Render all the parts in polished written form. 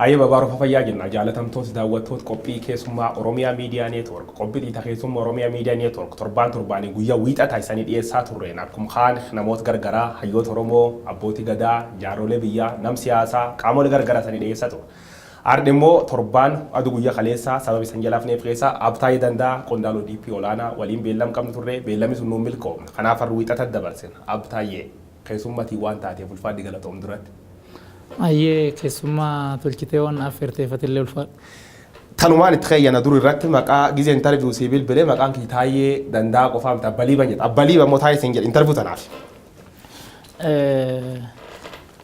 Ayyee, babaaruu fayyaa jenna. Jaalatamtoota daawwattoota qophii keessummaa Oromiyaa Miidiyaa Neetwoork, qophii xiixa keessummaa Oromiyaa Miidiyaa Neetwoork torbaan torbaanii guyyaa Wiixataa isanii dhiyeessaa turreen, akkuma kaan namoota gargaraa, hayyoota Oromoo, abbootii gadaa, jaarolee biyyaa, nam siyaasaa, qaamolee gargaraa isanii dhiyeessaa ture. Ardi immoo torbaan aduu guyyaa kaleessaa sababa isan jalaafneef keessaa Abtaayee Danda'a, qondaala ODP olaanaa waliin beellam qabnu turre. Beellamni sun nuun milkoomne. Kanaaf har'a Wiixata dabarsina. Abtaayee, keessummatii waan taateef ulfaadhi, galatoom duratti. Ayyee, keessummaa tolchitee waan affeerteeffatillee ulfaadhu. Tanumaan itti keeyyana. Dur irratti maqaa gizee interview sii bilbilee maqaan kii Taayyee Danda'a qofaa miti, Abba Liiban jedha. Abba Liiban moo Taayyee siin jedha interview tanaaf?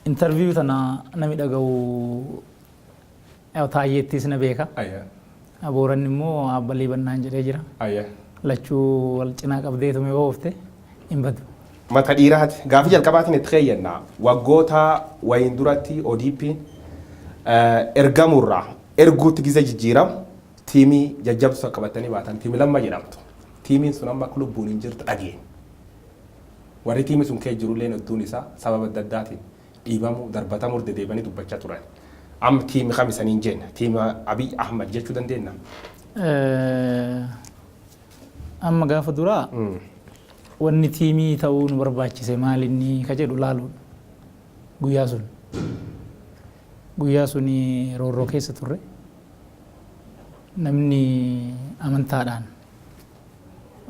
Interview tana nami dhaga'u Taayyeettis na beeka. Booranni immoo Abba Liibannaan jedhee jira. Lachuu wal cinaa qabdeetuma yoo oofte hin badu. Mata dhiiraati. Gaafii jalqabaatiin itti keeyyanna. Waggoota wayiin duratti ODP ergamurraa erguutti gize jijjiiramu tiimii jajjabsu qabatanii baatan, tiimii Lamma jedhamtu. Tiimiin sun amma akka lubbuun hin jirtu dhageenya. Warri tiimii sun keessa jirullee hedduun isaa sababa adda addaatiin dhiibamuu, darbatamuu, deddeebi'anii dubbachaa turan. Amma tiimii kam isaniin jenna? Tiima Abiy Ahmad jechuu dandeenya? Amma gaafa duraa wanni tiimii ta'uu nu barbaachise maal inni ka jedhu laaluudha. Guyyaa sun. Guyyaa sun roorroo keessa turre. Namni amantaadhaan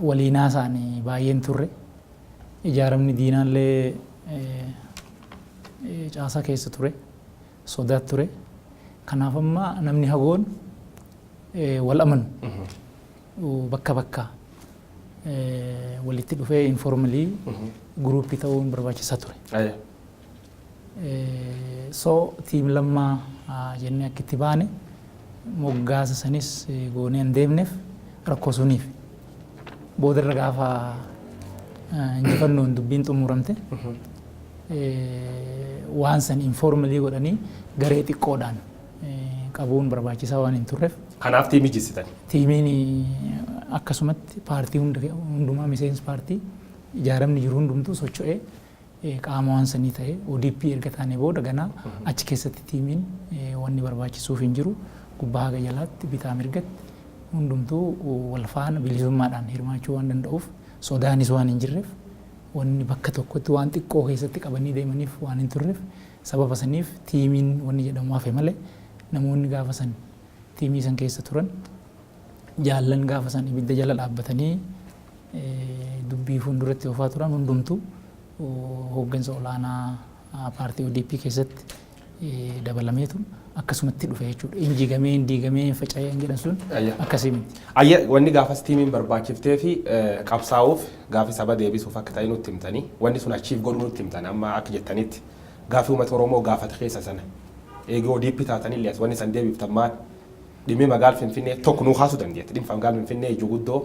waliin haasa'an baay'een turre. Ijaaramni diinaallee caasaa keessa ture. Sodaa ture. Kanaaf amma namni hagoon wal amanu bakka bakka walitti dhufee informally groupii ta'uun barbaachisaa ture. So team Lammaa jennee akka itti baane, moggaasa sanis goonee hin deemneef rakkoo suniif. Boodarra gaafa injifannoon dubbiin xumuramte, waan san informally godhanii garee xiqqoodhaan qabuun barbaachisaa waan hin turreef. Kanaaf tiimii jessitan. Tiimiin akkasumatti paartii hundumaa, miseensi paartii ijaaramni jiru hundumtuu socho'ee qaama waan sanii ta'e. ODP erga taanee booda ganaa achi keessatti tiimiin wanni barbaachisuuf hin jiru. Gubbaa haga jalaatti, bitaa mirgatti hundumtuu wal faana bilisummaadhaan hirmaachuu waan danda'uuf, sodaanis waan hin jirreef, wanni bakka tokkotti waan xiqqoo keessatti qabanii deemaniif waan hin turreef, sababa saniif tiimiin wanni jedhamu hafe malee, namoonni gaafa san tiimii san keessa turan, jaallan gaafa san ibidda jala dhaabbatanii dubbii fuulduratti oofaa turan hundumtuu hooggansa olaanaa paartii ODP keessatti dabalameetu akkasumatti dhufe jechuudha. Injigamee, hin diigamee, hin faca'ee hin jedhan sun akkasii miti. Ayya, wanni gaafas tiimiin barbaachiftee fi qabsaa'uuf, gaafii saba deebisuuf akka ta'e nutti himtanii, wanni sun achiif godhuu nutti himtan. Amma akka jettanitti gaafii uummata Oromoo gaafate keessa sana eegee ODP taatanillee as wanni san deebiftan maal? Dhimmi magaala Finfinnee tokko nuu kaasuu dandeetti. Dhimma magaala Finfinnee ijoo guddoo,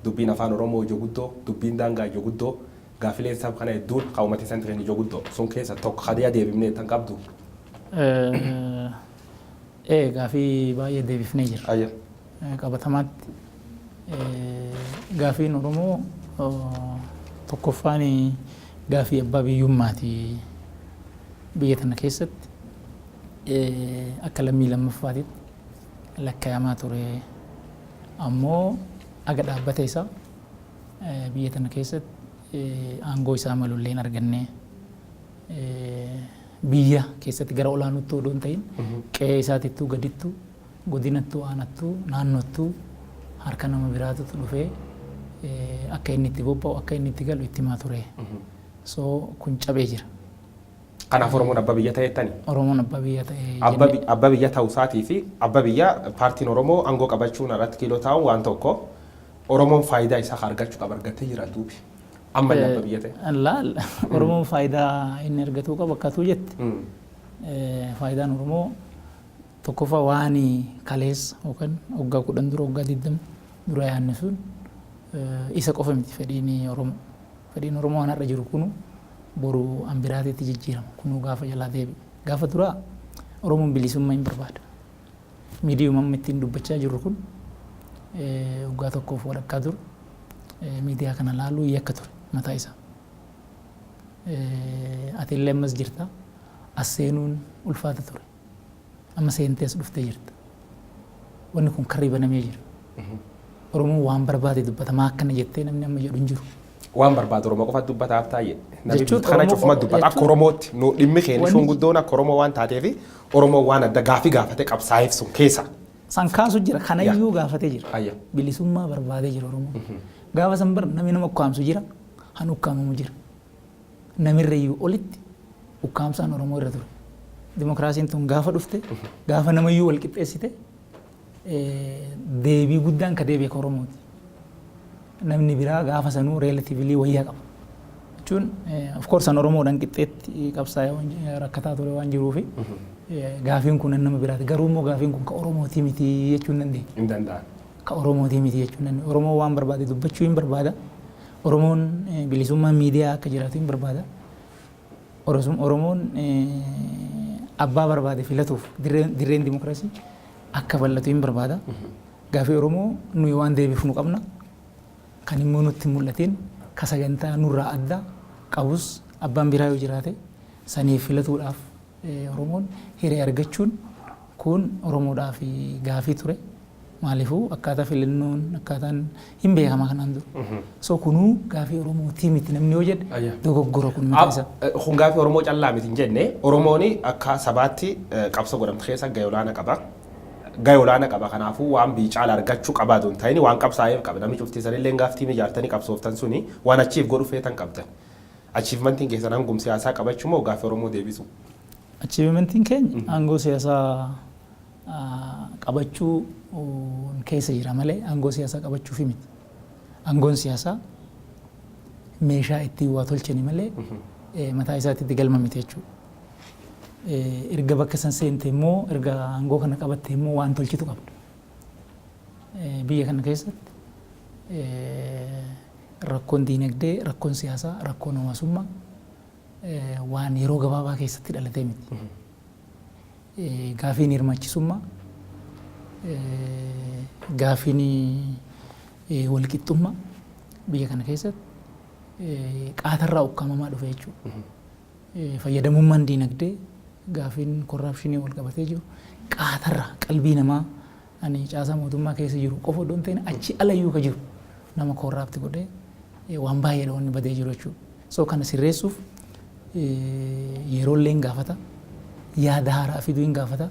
dubbiin afaan Oromoo ijoo guddoo, dubbiin daangaa ijoo guddoo, gaafileen saba kana hedduun kan uummata isaan ta'an ijoo guddoo sun keessa tokko hadiyaa deebifnee tan qabdu. Ee, gaafii baay'ee deebifnee jirra. Qabatamaatti gaafiin Oromoo tokkoffaan gaafii abbaa biyyummaati. Biyya tana keessatti akka lammii lammaffaatitti lakkaa'amaa ture. Ammoo aga dhaabbata isaa biyya tana keessatti aangoo isaa malullee hin arganne. Biyya keessatti gara olaanutti odoo hin ta'in, qe'ee isaatittuu gadittuu, godinattuu, aanattuu, naannottuu harka nama biraatutu dhufee akka inni itti bobba'u, akka inni itti galu itti himaa ture. So kun cabee jira. Kanaaf Oromoon abbaa biyya ta'ettani. Oromoon abbaa biyya ta'e. Abbaa biyya ta'uu isaatii fi abbaa biyya paartiin Oromoo aangoo qabachuun irratti kiiloo taa'uun waan tokko, Oromoon faayidaa isaa argachuu qaba argatee jira duubi. Amma inni abbaa biyya ta'e. Laal, Oromoon faayidaa inni argatuu qabu akkatuu jette. Faayidaan Oromoo tokkoffaa waan kaleessa yookaan waggaa 10 dura, waggaa 20 dura yaadne sun isa qofa miti fedhiin Oromoo. Fedhiin Oromoo waan har'a jiru kunu boru an biraatitti jijjiirama. Kunuu gaafa jalaa deebi'u. Gaafa duraa Oromoon bilisummaa hin barbaada. Miidiyuma amma ittiin dubbachaa jirru kun waggaa tokkoof walakkaa dura miidiyaa kana laaluu yakka ture mataa isaa. Ati illee ammas jirta. As seenuun ulfaata ture. Amma seentee as dhuftee jirta. Wanni kun karri banamee jira. Oromoon waan barbaade dubbata, maa akkana jettee namni amma jedhu hin jiru. Waan barbaadu Oromoo qofa dubbataaf taa'e. Namni Jechuun kana cufuma dubbata. Akka Oromootti nu dhimmi keenya shuun guddoon akka Oromoo waan taateef, Oromoo waan adda gaafii gaafate qabsaa'eef sun keessa. San kaasu jira, kanayyuu gaafatee jira. Bilisummaa barbaadee jira Oromoon. Gaafa san bar namni nama ukkaamsu jira, han ukkaamamu jira. Namirrayyuu olitti ukkaamsaan Oromoo irra ture. Dimokiraasiin tun gaafa dhufte, gaafa namayyuu wal qixxeessite, deebii guddaan ka deebi'e ka Oromooti. Namni biraa gaafa sanuu relatively wayyaa qaba. Jechuun, of course, an Oromoodhaan qixxeetti qabsaa'ee rakkataa ture waan jiruufi gaafiin kun nama biraati. Garuu immoo gaafiin kun ka Oromootii miti jechuu hin dandeenye. Hin danda'an. Ka Oromootii miti jechuu hin dandeenye. Oromoon waan barbaade dubbachuu hin barbaada. Oromoon bilisummaan miidiyaa akka jiraatu hin barbaada. Oromoon abbaa barbaade filatuuf dirreen dimokiraasii akka bal'atu hin barbaada. Gaafii Oromoo nuyi waan deebifnu qabna. Kan immoo nutti mul'atiin ka sagantaa nurraa adda qabus abbaan biraa yoo jiraate, saniif filatuudhaaf Oromoon hiree argachuun kun Oromoodhaaf gaafii ture. Maaliifuu akkaataa filannoon akkaataan hin beekama kanaan dura. So kunuu gaafii Oromootii miti namni yoo jedhe dogoggora kun mataa isaa. Kun gaafii Oromoo callaa miti hin jenne. Oromoon akka sabaatti qabsoo godhamte keessa gahee olaanaa qaba. Gahee olaanaa qaba, kanaafuu waan biyyi caala argachuu qabaa don ta'ini waan qabsaa'eef qaba. Namni cufti sanillee gaaftii ijaartanii qabsooftan suni waan achiif godhu feetan qabdan. Achievementiin keessan hangum siyaasaa qabachuu moo gaafii Oromoo deebisu? Achievementiin keenya aangoo siyaasaa qabachuu keessa jira malee aangoo siyaasaa qabachuufi miti. Aangoon siyaasaa meeshaa ittiin waa tolchani malee mataa isaatti itti galma miti jechuudha. Erga bakka san seente immoo, erga aangoo kana qabatte immoo, waan tolchitu qabda. Biyya kana keessatti rakkoon diinagdee, rakkoon siyaasaa, rakkoon hawaasummaa waan yeroo gabaabaa keessatti dhalatee miti. Gaafiin hirmaachisummaa, gaafiin walqixxummaa biyya kana keessatti qaatarraa ukkaamamaa dhufe jechuudha. Fayyadamummaan diinagdee, gaafiin corruptionii wal qabatee jiru qaatarraa qalbii namaa ani caasaa mootummaa keessa jiru qofa odoo hin ta'in achi alayyuu ka jiru nama corrupt godhee waan baay'eedha wanni badee jiru jechuudha. So kana sirreessuuf yeroollee hin gaafata, yaada haaraa fiduu hin gaafata,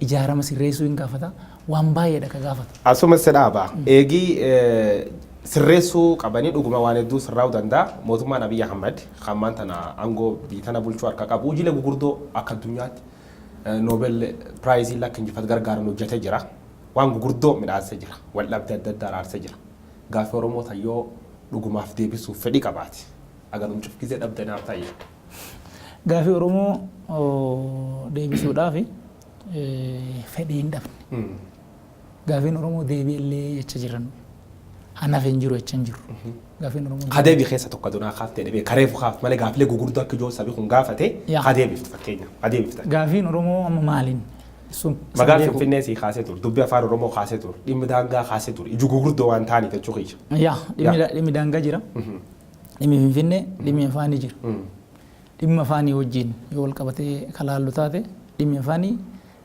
ijaarama sirreessuu hin gaafata, waan baay'eedha ka gaafatu. Asuma si dhaaba. Eegii sirreessuu qabanii dhuguma waan hedduu sirraa'uu danda'a. Mootummaan Abiyyi Ahmad kan maan tana aangoo biyya tana bulchuu harka qabu hojiilee gurguddoo akka addunyaatti Nobel Prizeii akka injifatu gargaaran hojjetee jira. Waan gurguddoo midhaasee jira. Wal dhabdee adda addaa araarsee jira. Gaaffii Oromoo tayyoo dhugumaaf deebisuuf fedhii qabaati. Agarum cuf gizee dhabde naaf ta'e. Gaaffii Oromoo deebisuudhaaf fedhii hin dhabne. Gaafiin Oromoo deebi'ellee jecha jiran hanaaf hin jiru jecha hin jiru. Gaafiin Oromoo Kadeebi keessa tokko dunaa kaaftee dhibee kareefu kaaf malee gaafilee gurguddoo akka ijoo sabii kun gaafate kadeebiftu fakkeenya kadeebiftan. Gaafiin Oromoo amma maaliin? Sun Magaalaa Finfinnee sii kaasee ture, dubbii afaan Oromoo kaasee ture, dhimmi daangaa kaasee ture, iju gurguddoo waan ta'aniif jechuu kiyya. Yaa, dhimmi daangaa jira. Dhimmi Finfinnee, dhimmi afaanii jira. Dhimma afaanii wajjin yoo wal qabatee kalaallu taate, dhimmi afaanii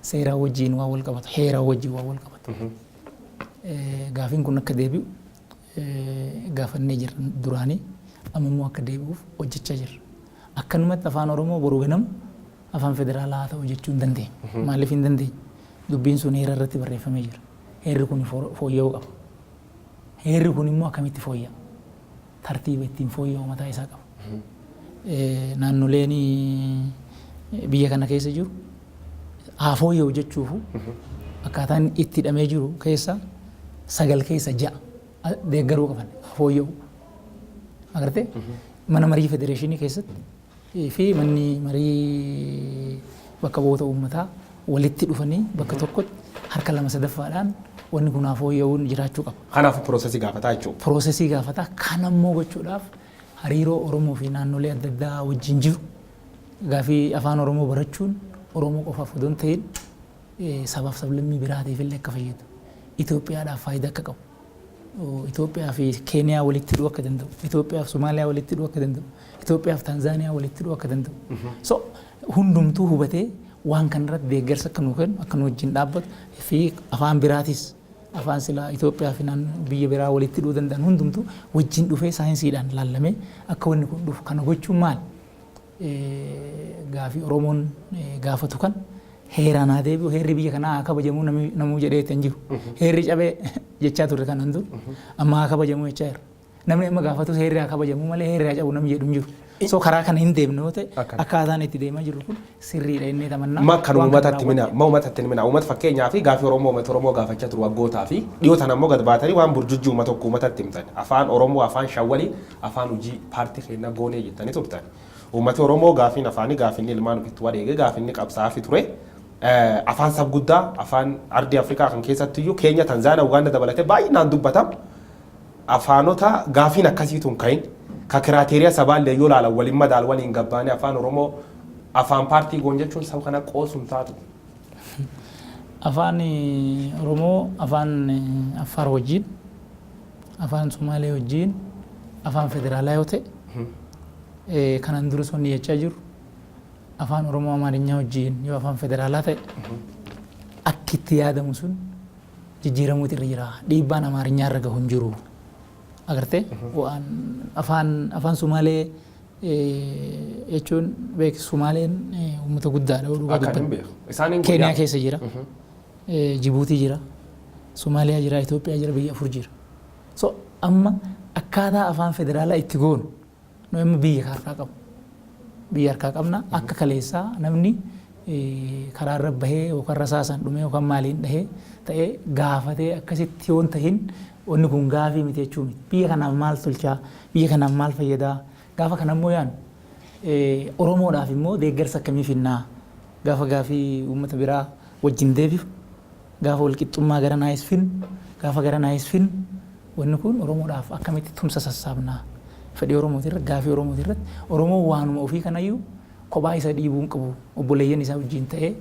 seeraa wajjin waan wal qabatu, heeraa wajjin waan wal qabatu. Gaafiin kun akka deebi'u gaafannee jirra duraanii, amma immoo akka deebi'uuf hojjechaa jirra. Akkanumatti afaan Oromoo boru ganama afaan federaalaa haa ta'u jechuu hin dandeenye. Maaliif hin dandeenye? Dubbiin sun heera irratti barreeffamee jira. Heerri kun fooyya'uu qaba. Heerri kun immoo akkamitti fooyya'a? Tartiiba ittiin fooyya'u mataa isaa qaba. Naannoleen biyya kana keessa jiru haa fooyya'u jechuufu akkaataan itti hidhamee jiru keessa sagal keessa ja'a deeggaruu qaban haa fooyya'u. Agartee, mana marii federeeshinii keessatti fi manni marii bakka bu'oota uummataa walitti dhufanii bakka tokkotti harka lama sadaffaadhaan wanni kun haa fooyya'uun jiraachuu qaba. Kanaafuu processii gaafataa jechuudha. Processii gaafata. Kan ammoo gochuudhaaf hariiroo Oromoo fi naannolee adda addaa wajjin jiru, gaafii afaan Oromoo barachuun Oromoo qofaaf odoo hin ta'in sabaaf sablammii biraatiif illee akka fayyadu, Itoophiyaadhaaf faayidaa akka qabu, Itoophiyaa fi Keeniyaa walitti hidhuu akka danda'u, Itoophiyaa fi Somaaliyaa walitti hidhuu akka danda'u, Itoophiyaa fi Taanzaaniyaa walitti hidhuu akka danda'u. So hundumtuu hubatee waan kanarratti deeggarsa akka nuu kennu, akka nu wajjin dhaabbatu fi afaan biraatis, afaan silaa Itoophiyaa fi naannoo biyya biraa walitti hidhuu danda'an hundumtuu wajjin dhufee saayinsiidhaan laallamee akka wanni kun dhufu. Kana gochuun maal, gaafii Oromoon gaafatu kan heeraan haa deebi'u, heerri biyya kanaa haa kabajamuu namuu jedhee hin jiru. Heerri cabee jechaa turre kanaan dur, amma haa kabajamuu jechaa jira. Namni amma gaafatus heerri haa kabajamuu malee heerri haa cabu namni jedhu hin jiru. So karaa kana hin deemne yoo ta'e, akkaataan itti deemaa jirru kun sirriidha inni tamannaa. Ma kan uummatatti mina, ma uummatatti mina, uummata fakkeenyaa fi gaafii Oromoo uummata Oromoo gaafachaa turu waggootaa fi dhiyoo tana immoo gad baatanii waan burjujjii uummata tokko uummatatti himtan. Afaan Oromoo afaan shawwaliin afaan hojii paartii keenya goonee jettanii turtan. Uummati Oromoo gaafiin afaanii gaafinni ilmaan ofitti wareege, gaafinni qabsaa'aa ture. Afaan sab guddaa, afaan ardii Afrikaa kan keessattiyyuu Keenya, Tanzaaniyaa, Ugaanda dabalatee baay'inaan dubbatama. Afaanota gaafiin akkasiitu hin ka'in, ka criteria sabaallee yoo ilaalan waliin madaal waliin gabbaanii afaan Oromoo afaan paartii goon jechuun saba kana qoosuun taatu. Afaan Oromoo afaan Affaar wajjin, afaan Sumaalee wajjin afaan federaalaa yoo ta'e, kanaan duras wanni jechaa jiru, afaan Oromoo Amaarinyaa wajjin yoo afaan federaalaa ta'e, akki itti yaadamu sun jijjiiramuutu irra jira. Dhiibbaan Amaarinyaa irra gahu hin jiru. Agartee, waan afaan Sumaalee jechuun beek, Sumaaleen uummata guddaadha yoo dhugaa Akka hin dubbanne. beeku. Isaaniin Keeniyaa keessa jira. Jibuutii jira. Somaaliyaa jira. Itoophiyaa jira. Biyya afur jira. So amma akkaataa afaan federaalaa itti goonu, nu amma biyya harkaa qabu. Biyya harkaa qabna. Akka kaleessaa namni karaa irra bahee yookaan rasaasaan dhumee yookaan maaliin dhahee ta'ee gaafatee akkasitti yoo hin tahin, wanni kun gaafii miti jechuu miti. Biyya kanaaf maal tolchaa? Biyya kanaaf maal fayyadaa? Gaafa kana immoo yaanu, Oromoodhaaf immoo deeggarsa akkamii finnaa? Gaafa gaafii uummata biraa wajjin deebifu, gaafa walqixxummaa gara naayis finnu, gaafa gara naayis finnu, wanni kun Oromoodhaaf akkamitti tumsa sassaabnaa? Fedhii Oromooti irratti, gaafii Oromooti irratti, Oromoon waanuma ofii kanayyuu kophaa isa dhiibuu hin qabu. Obboleeyyan isaa wajjin ta'ee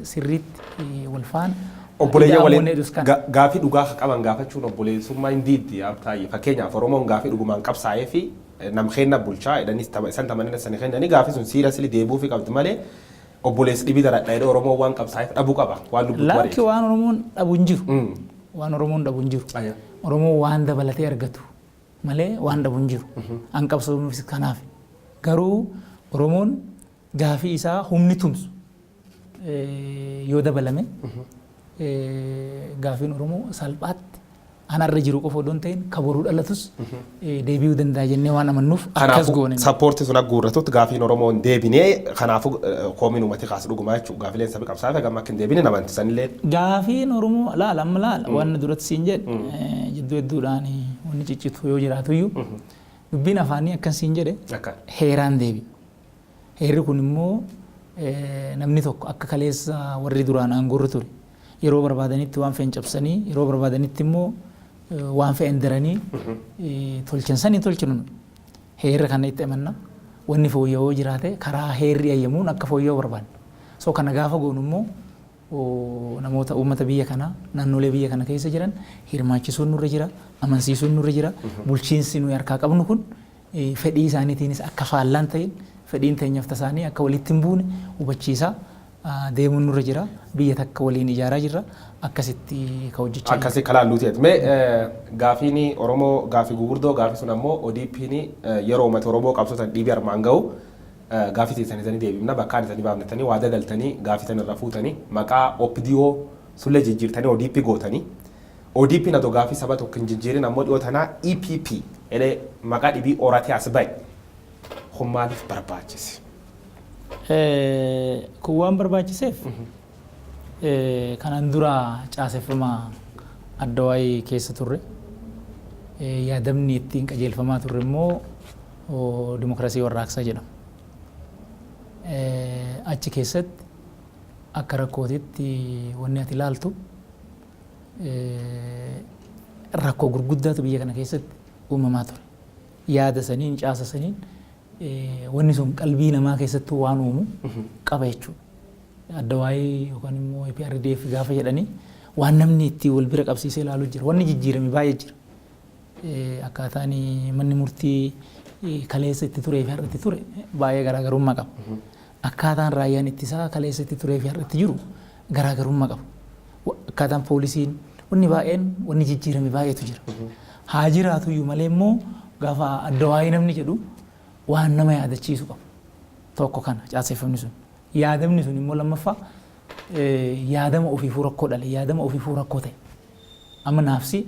sirriitti wal faana. Obboleeyyan Ida'amuu waliin jedhus kana. Gaafii dhugaa ka qaban gaafachuun obboleessummaa hin diiddi yaabtaayye. Fakkeenyaaf, Oromoon gaafii dhugumaan qabsaa'ee fi nam kenna bulchaa jedhanis isan tamanina sani kennanii gaafii sun seriously deebi'uufii qabdi malee, obboleessi dhibii daradha jedhee Oromoon waan qabsaa'eef dhabuu qaba waan lubbuutti Lakki, wareege. waan Oromoon dhabu hin jiru. Waan Oromoon dhabu hin jiru. Oromoon waan dabalatee argatu malee waan dhabu hin jiru. An qabsoonuufis kanaaf. Garuu Oromoon gaafii isaa humni tumsu yoo dabalame, gaafiin Oromoo salphaatti anarra jiru qofa odoo hin ta'in ka boruu dhalatus deebi'uu danda'a jennee waan amannuuf akkas Kanaafuu goone. Support sun akka guurratutti gaafiin Oromoo hin deebinee, kanaafuu koomiin uummati kaas dhugumaa jechuudha. Gaafileen sabi qabsaa'ee gama akka hin deebine namantisanillee. Gaafiin Oromoo laala, amma laala, waan duratti siin jedhe, jidduu hedduudhaan wanni ciccitu yoo jiraatuyyuu, dubbiin afaanii akkan siin jedhe Akka. heeraan deebi. Heerri kun immoo namni tokko akka kaleessa warri duraan aangorra ture yeroo barbaadanitti waan fe'an cabsanii, yeroo barbaadanitti immoo waan fe'an daranii tolchan sanii tolchinu nuyi. Heera kana itti amanna. Wanni fooyya'oo jiraate karaa heerri ayyamuun akka fooyya'u barbaanna. So kana gaafa goonu immoo namoota uummata biyya kanaa naannolee biyya kana keessa jiran hirmaachisuun nurra jira, amansiisuun nurra jira. Bulchiinsi nuyi harkaa qabnu kun fedhii isaaniitiinis akka faallaan ta'in, fedhiin teenyaaf tasaanii akka walitti hin buune hubachiisaa deemuun nurra jira. Biyya takka waliin ijaaraa jirra. Akkasitti ka hojjechaa jirra. Akkasii kalaalluuti. Mee gaafiin Oromoo gaafii gugurdoo, gaafii sun ammoo ODP'n yeroo uummata Oromoo qabsotan dhiibii armaan ga'u gaafii teessanii isanii deebifna bakkaan isanii baafnatanii waada galtanii, gaafii san irra fuutanii maqaa OPDO sullee jijjiirtanii ODP gootanii. ODP'n adoo gaafii saba tokko hin jijjiirin ammoo dhiyoo tanaa EPP jedhee maqaa dhibii horatee as ba'e. Kun maaliif barbaachise? Kun waan barbaachiseef, kanaan dura caaseffama addawaayii keessa turre. Yaadamni ittiin qajeelfamaa turre immoo dimokiraasii warraaqsaa jedhama. Achi keessatti akka rakkootitti wanni ati ilaaltu, rakkoo gurguddaatu biyya kana keessatti uumamaa ture. Yaada saniin, caasa saniin, wanni sun qalbii namaa keessattuu waan uumu qaba jechuudha. Adda waa'ee yookaan immoo EPRDF gaafa jedhanii waan namni itti wal bira qabsiisee ilaalu jira. Wanni jijjiirame baay'ee jira. Akkaataan manni murtii kaleessa itti turee fi har'a itti ture baay'ee garaagarummaa qaba. Akkaataan raayyaan ittisaa kaleessatti turee fi har'atti jiru garaagarummaa qaba. Akkaataan poolisiin, wanni baay'een, wanni jijjiirame baay'eetu jira. Haa jiraatuyyuu malee immoo gaafa adda waa'ee namni jedhu waan nama yaadachiisu qaba. Tokko kana caaseffamni sun. Yaadamni sun immoo lammaffaa yaadama ofiifuu rakkoo dhale, yaadama ofiifuu rakkoo ta'e. Amma naafsi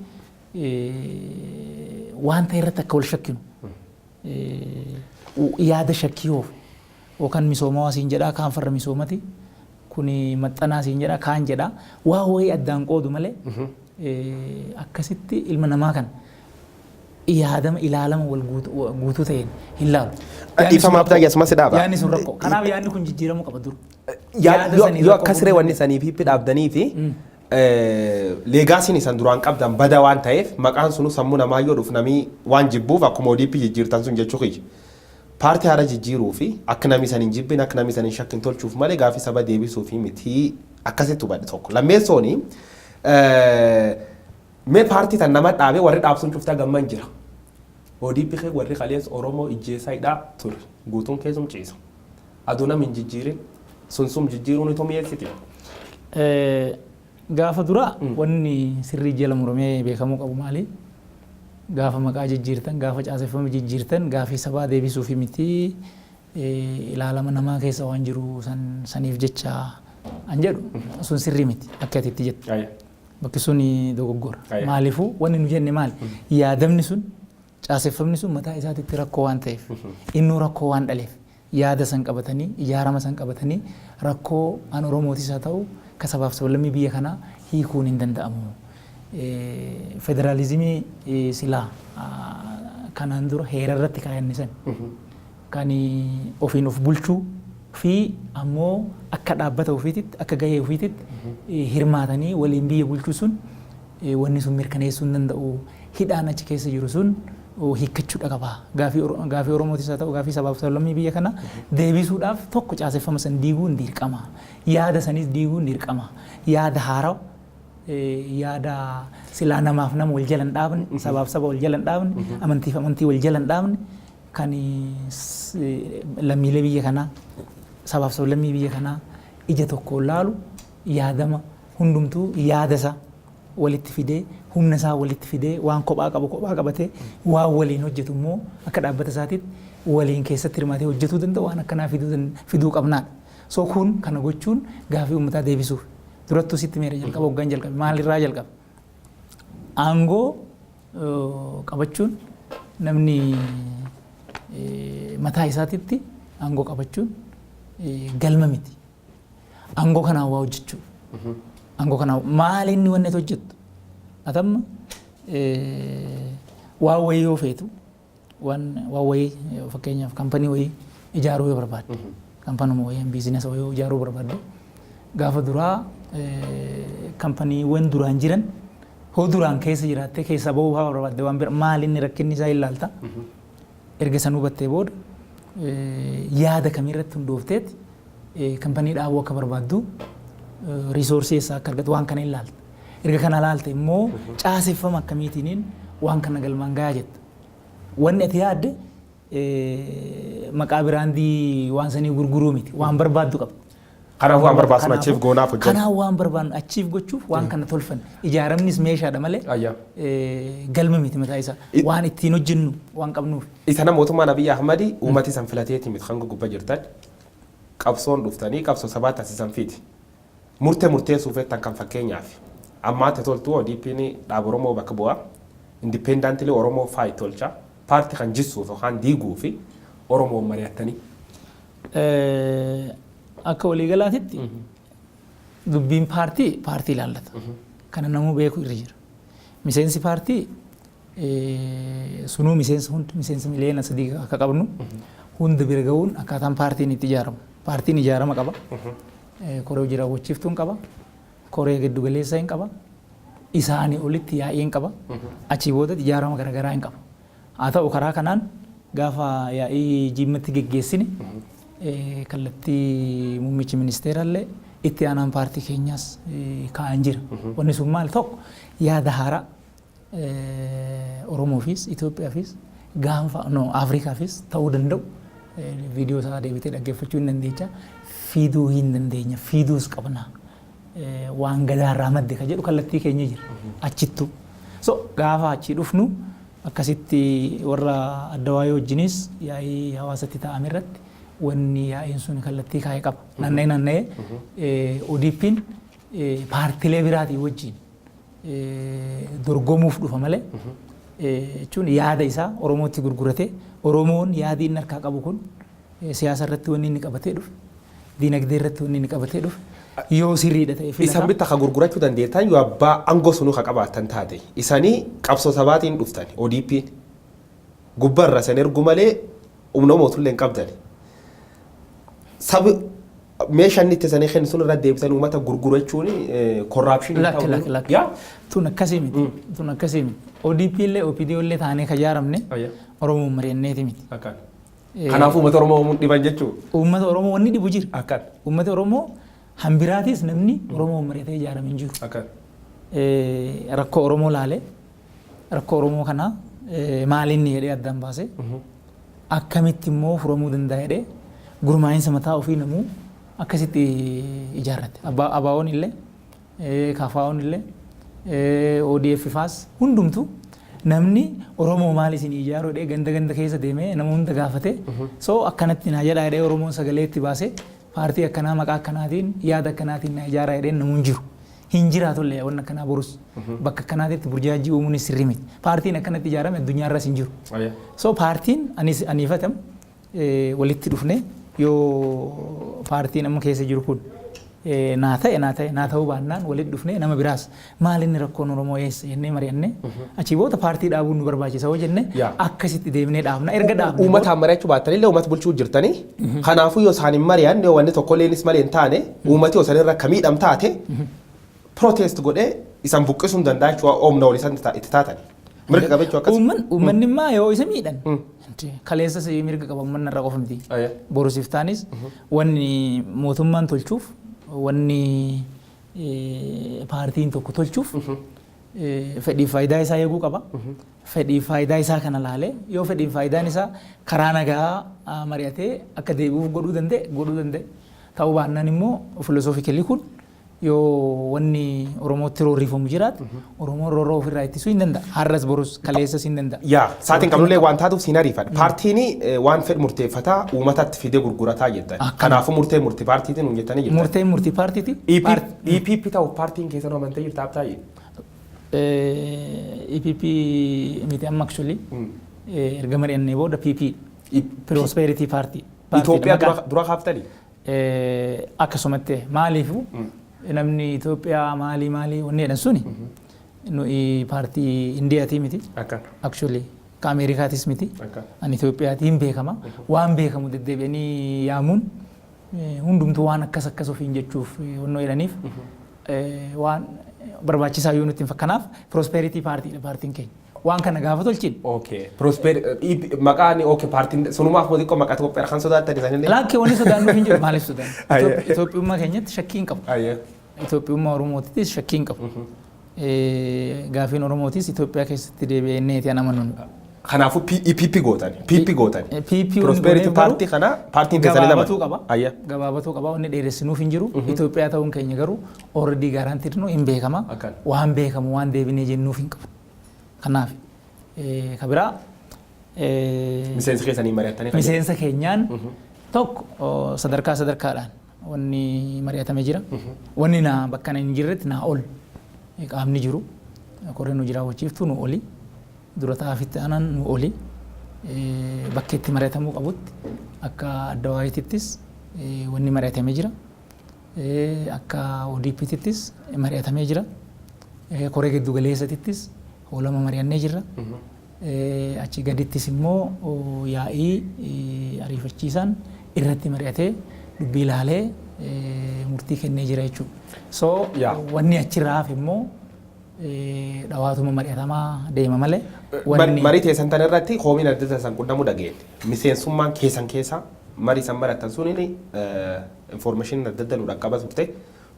waan ta'e irratti akka wal shakkinu, yaada shakkii oofu, yookaan misoomawaa siin jedhaa, kaan farra misoomati, kuni maxxanaa siin jedhaa, kaan jedhaa, waa wayii addaan qoodu malee akkasitti ilma namaa kana yaadama ilaalama wal guutuu ta'een hin laalu. Dhiifama abdaa, asumas dhaaba. Yaadni sun rakkoo. Kanaaf yaadni kun jijjiiramuu qaba dur. Yoo akkas ree wanni sanii fi dhaabdanii fi legacyn isan duraan qabdan bada waan ta'eef, maqaan sunu sammuu namaa yoo dhufu namii waan jibbuuf akkuma ODP jijjiirtan sun jechuu kiyya. Paartii haara jijjiiruu fi akka namni san hin jibbin, akka namni san hin shakkin tolchuuf malee gaafii saba deebisuu fi miti, akkasitti hubadhe tokko. Lammeessooni, mee paartii tan nama dhaabee warri dhaabsuun cuftaa gamman jira. ODP kee warri kaleessa Oromoo ijjeessaa hidhaa ture, guutuun keessum ciisa. Aduu nam hin jijjiirin sun sun jijjiiruun itoo mi'eessiti. Gaafa dura wanni sirrii jala muramee beekamuu qabu maali? Gaafa maqaa jijjiirtan, gaafa caaseffama jijjiirtan, gaafii sabaa deebisuufi miti, ilaalama namaa keessa waan jiru saniif jecha an jedhu sun sirrii miti akka ati itti jettu. Bakki sun dogoggora. Maaliifuu, wanni nu jenne maali? Yaadamni sun, caaseffamni sun mataa isaatitti rakkoo waan ta'eef, innuu rakkoo waan dhaleef, yaada san qabatanii, ijaarama san qabatanii rakkoo an Oromootis haa ta'u ka sabaaf sablammii biyya kanaa hiikuun hin danda'amu. Federaalizimii silaa kanaan dura heera irratti kaayanne san kan ofiin of bulchuu fi ammoo akka dhaabbata ofiititti, akka gahee ofiititti hirmaatanii waliin biyya bulchuu sun, wanni sun mirkaneessuu hin danda'u. Hidhaan achi keessa jiru sun hiikkachuudha qaba. Gaafii Oromootis haa ta'u gaafii sabaaf sablammii biyya kana deebisuudhaaf tokko caaseffama san diiguun dirqama. Yaada sanis diiguun dirqama. Yaada haarawa, yaada silaa namaaf nama wal jala hin dhaabne, sabaaf saba wal jala hin dhaabne, amantiif amantii wal jala hin dhaabne, kan lammiilee biyya kanaa, sabaaf sablammii biyya kanaa ija tokkoon laalu, yaadama hundumtuu yaada isaa walitti fidee, humna isaa walitti fidee, waan kophaa qabu kophaa qabatee, waan waliin hojjetu immoo akka dhaabbata isaatiitti waliin keessatti hirmaatee hojjetuu danda'u, waan akkanaa fiduu qabnaadha. So kun kana gochuun gaafii uummataa deebisuuf. Durattuu sitti meera, jalqaba hoggaan jalqabe maalirraa jalqabe? Aangoo qabachuun, namni mataa isaatitti aangoo qabachuun galma miti. Aangoo kanaan waa hojjechuu. Aangoo kanaan maal inni wanni ati hojjettu? Atamma waan wayii yoo feetu, waan wayii, fakkeenyaaf kampanii wayii ijaaruu yoo barbaadde, kampanuma wayii, biizinasa wayii ijaaruu barbaadde, gaafa duraa kampaniiwwan duraan jiran hoo duraan keessa jiraattee keessaa bahuu haa barbaadde, waan bira maal inni rakkinni isaa ilaalta. Erga san hubattee booda yaada kamiirratti hundoofteet kampanii dhaabuu akka barbaaddu, resource eessaa akka argatu waan kana ilaalta. Erga kana ilaalte immoo caaseffama akkamiitiiniin waan kana galmaan gahaa jetta. Wanni ati yaadde maqaa brand waan sanii gurguruu miti, waan barbaaddu qabda. Kanaafuu waan barbaadnu achiif goonaaf hojjenna. Kanaaf waan barbaadnu achiif gochuuf waan kana tolfanne. Ijaaramnis meeshaadha malee galma miti mataa isaa. Waan ittiin hojjennu waan qabnuuf. Isa mootummaan Abiyyi Ahmadi uummati isan filateeti miti kan gubbaa jirtan. Qabsoon dhuftanii qabsoo sabaa taasisan fiiti. Murtee murteessuuf jettan kan fakkeenyaaf ammaatti toltu ODP'n dhaaba Oromoo bakka bu'a. Independently Oromoo faayi tolcha. Paartii kan jissuuf yookaan diiguu fi Oromoon mari'attanii. Akka waliigalaatitti dubbiin paartii paartii ilaallata. Kana namuu beeku irra jira. Miseensi paartii sunuu miseensa hundi, miseensa 3 miliyoona akka qabnu hunda bira gahuun akkaataan paartiin itti ijaaramu. Paartiin ijaarama qaba. Koree hojii raawwachiiftuun qaba. Koree giddu galeessaa hin qaba. Isaanii olitti yaa'ii hin qaba. Achii booda ijaarama garaagaraa hin qaba. Haa ta'u, karaa kanaan gaafa yaa'ii Jimmatti geggeessine kallattii muummichi ministeerallee itti aanaan paartii keenyaas kaa'an jira. Wanni sun maal? Tokko, yaada haaraa Oromoofis Itoophiyaafis gaanfa no Afrikaafis ta'uu danda'u Viidiyoo isaa deebitee dhaggeeffachuu hin dandeecha. Fiiduu hin dandeenya. Fiiduus qabna. Waan gadaarraa madde ka jedhu kallattii keenya jira. Achittuu. So gaafa achii dhufnu akkasitti warra addawaayii wajjinis yaa'ii hawaasatti taa'ame irratti wanni yaa'iin sun kallattii kaa'e qaba. Naanna'ee naanna'ee ODP'n paartilee biraatii wajjin dorgomuuf dhufa malee, jechuun yaada isaa Oromootti gurguratee, Oromoon yaadi inni harkaa qabu kun, siyaasa irratti wanni inni qabatee dhufe, diinagdee irratti wanni inni qabatee dhufe yoo sirriidha ta'e filata. Isan bitta ka gurgurachuu dandeettan yoo abbaa aangoo sunuu ka qabaattan taate. Isanii qabsoo sabaatiin dhuftan. ODP'n gubbarra isan ergu malee humna mootummaa hin qabdan. Sabi meeshaan inni itti isanii kennu sun irra deebisan uummata gurgurachuun corruption. Lakki, lakki, lakki. Tun akkasii miti. Tun akkasii miti. ODP illee OPD illee taanee ka ijaaramne Oromoon mari'anneeti miti. Kanaafuu uummata Oromoo dhiban jechuu. Uummata Oromoo wanni dhibu jira. Akkan. Uummata Oromoo hambiraatis namni Oromoon mari'atee ijaarame hin jiru. Akkan. Rakkoo Oromoo laalee, rakkoo Oromoo kana maalinni jedhee addaan baasee, akkamitti immoo furamuu danda'a jedhee gurmaa'insa mataa ofii namuu akkasitti ijaarrate. ABO'n illee, KFO'n illee, ODF faas hundumtu namni Oromoo maal isin ijaaruu jedhee ganda ganda keessa deemee nama hunda gaafate, so akkanatti naa jedhaa jedhee Oromoon sagalee itti baasee, paartii akkanaa maqaa akkanaatiin yaada akkanaatiin naa ijaaraa jedhee namuu hin jiru. Hin jiraatullee wanni akkanaa borus bakka akkanaatitti burjaajii uumuunis sirrii miti. Paartiin akkanatti ijaarame addunyaarras hin jiru. So paartiin anis aniifatam walitti dhufne, yoo paartiin amma keessa jiru kun naa ta'e naa ta'e, naa ta'uu baannaan walitti dhufne nama biraas maal inni rakkoon Oromoo eessa jennee mari'annee, achii booda paartii dhaabuun nu barbaachisa hoo jenne akkasitti deemnee dhaabna. Erga dhaabne Uummataan mari'achuu baattanillee uummata bulchuu jirtanii. Kanaafuu yoo isaan hin mari'anne, yoo wanni tokkolleenis malee hin taane, uummati yoo sanirra akka miidham taate protest godhee isan buqqisuu hin danda'a jechuudha, oomna wal isan itti taatan. Mirga qaba jechuudha akkas. Uummanni immoo yoo isa miidhan kaleessas mirga qaba, uummanni irra qofa miti. Borusiif taanis wanni mootummaan tolchuuf, wanni paartiin tokko tolchuuf fedhiif faayidaa isaa eeguu qaba. Fedhiif faayidaa isaa kana laalee, yoo fedhiif faayidaan isaa karaa nagaa mari'atee akka deebi'uuf godhuu danda'e godhuu danda'e. Ta'uu baannaan immoo philosophically kun yoo wanni Oromootti roorrifamu jiraate, Oromoon roorroo ofirraa ittisuu hin danda'a. Har'as borus kaleessas hin danda'a. Yaa, saatiin qabnullee waan taatuuf siin ariifadha. Paartiin waan fedhu murteeffataa, uummatatti fidee gurgurataa jettan. Kanaafuu murtee murtii paartiitiin nuun jettanii jirtan. Murteen murtii paartiiti. EPP ta'uuf paartiin keessan amantee jirta abtaayee? EPP miti amma, actually erga mari'annee booda PP, Prosperity Party. Itoophiyaa dura kaaftanii? Akkasumatti maaliifu namni Itoophiyaa maalii maalii wanni jedhan suni, nuyi paartii Indiyaatii miti. Actually ka Ameerikaatis miti. Ani Itoophiyaatiin beekama. Waan beekamu deddeebi'anii yaamuun hundumtuu waan akkas akkas ofiin jechuuf wannoo jedhaniif waan barbaachisaa yoo nutti hin fakkanaaf Prosperity Paartiidha paartiin keenya. Waan kana gaafa tolchine. Okay. Prosper maqaan, okay, paartiin sunumaaf moo xiqqoo maqaa Itoophiyaa kan sodaattan isaanillee? Laakkee, wanni sodaannuuf hin jiru. Maaliif sodaannu? Itoophiyummaa keenyatti shakkii hin qabu. Itoophiyummaa Oromootittis shakkii hin qabu. Gaafiin Oromootis Itoophiyaa keessatti deebi'ee inneeti an amanuun. Kanaafuu EPP gootan. PP gootan. PP. Prosperity Party kana paartiin keessanii lama. Gabaabatuu qaba. Gabaabatuu qaba. Wanni dheeressinuuf hin jiru. Itoophiyaa ta'uun keenya garuu already guaranteed nu hin beekama. Waan beekamu waan deebinee jennuuf hin qabu. Kanaaf ka biraa Miseensa keessanii mari'attanii kan Miseensa keenyaan tokko sadarkaa sadarkaadhaan wanni mari'atame jira. Wanni naa bakka hin jirretti naa ol qaamni jiru. Koreen nu jiraawwachiiftu nu oli. Dura ta'aafitti aanaan nu oli. Bakka itti mari'atamuu qabutti akka adda waayitittis wanni mari'atame jira. Akka ODP'tittis mari'atamee jira. Koree giddu galeessatittis hoolama mari'annee jirra. Achi gadittis immoo yaa'ii ariifachiisaan irratti mari'atee dubbii ilaalee murtii kennee jira jechuudha. So wanni achirraa hafe immoo dhawaatuma mari'atamaa deema malee. Marii teessan tan irratti koomiin adda addaa san qunnamuu dhageenye. Miseensummaan keessan keessa marii san mari'attan suniin information adda addaa nu dhaqqaba turte.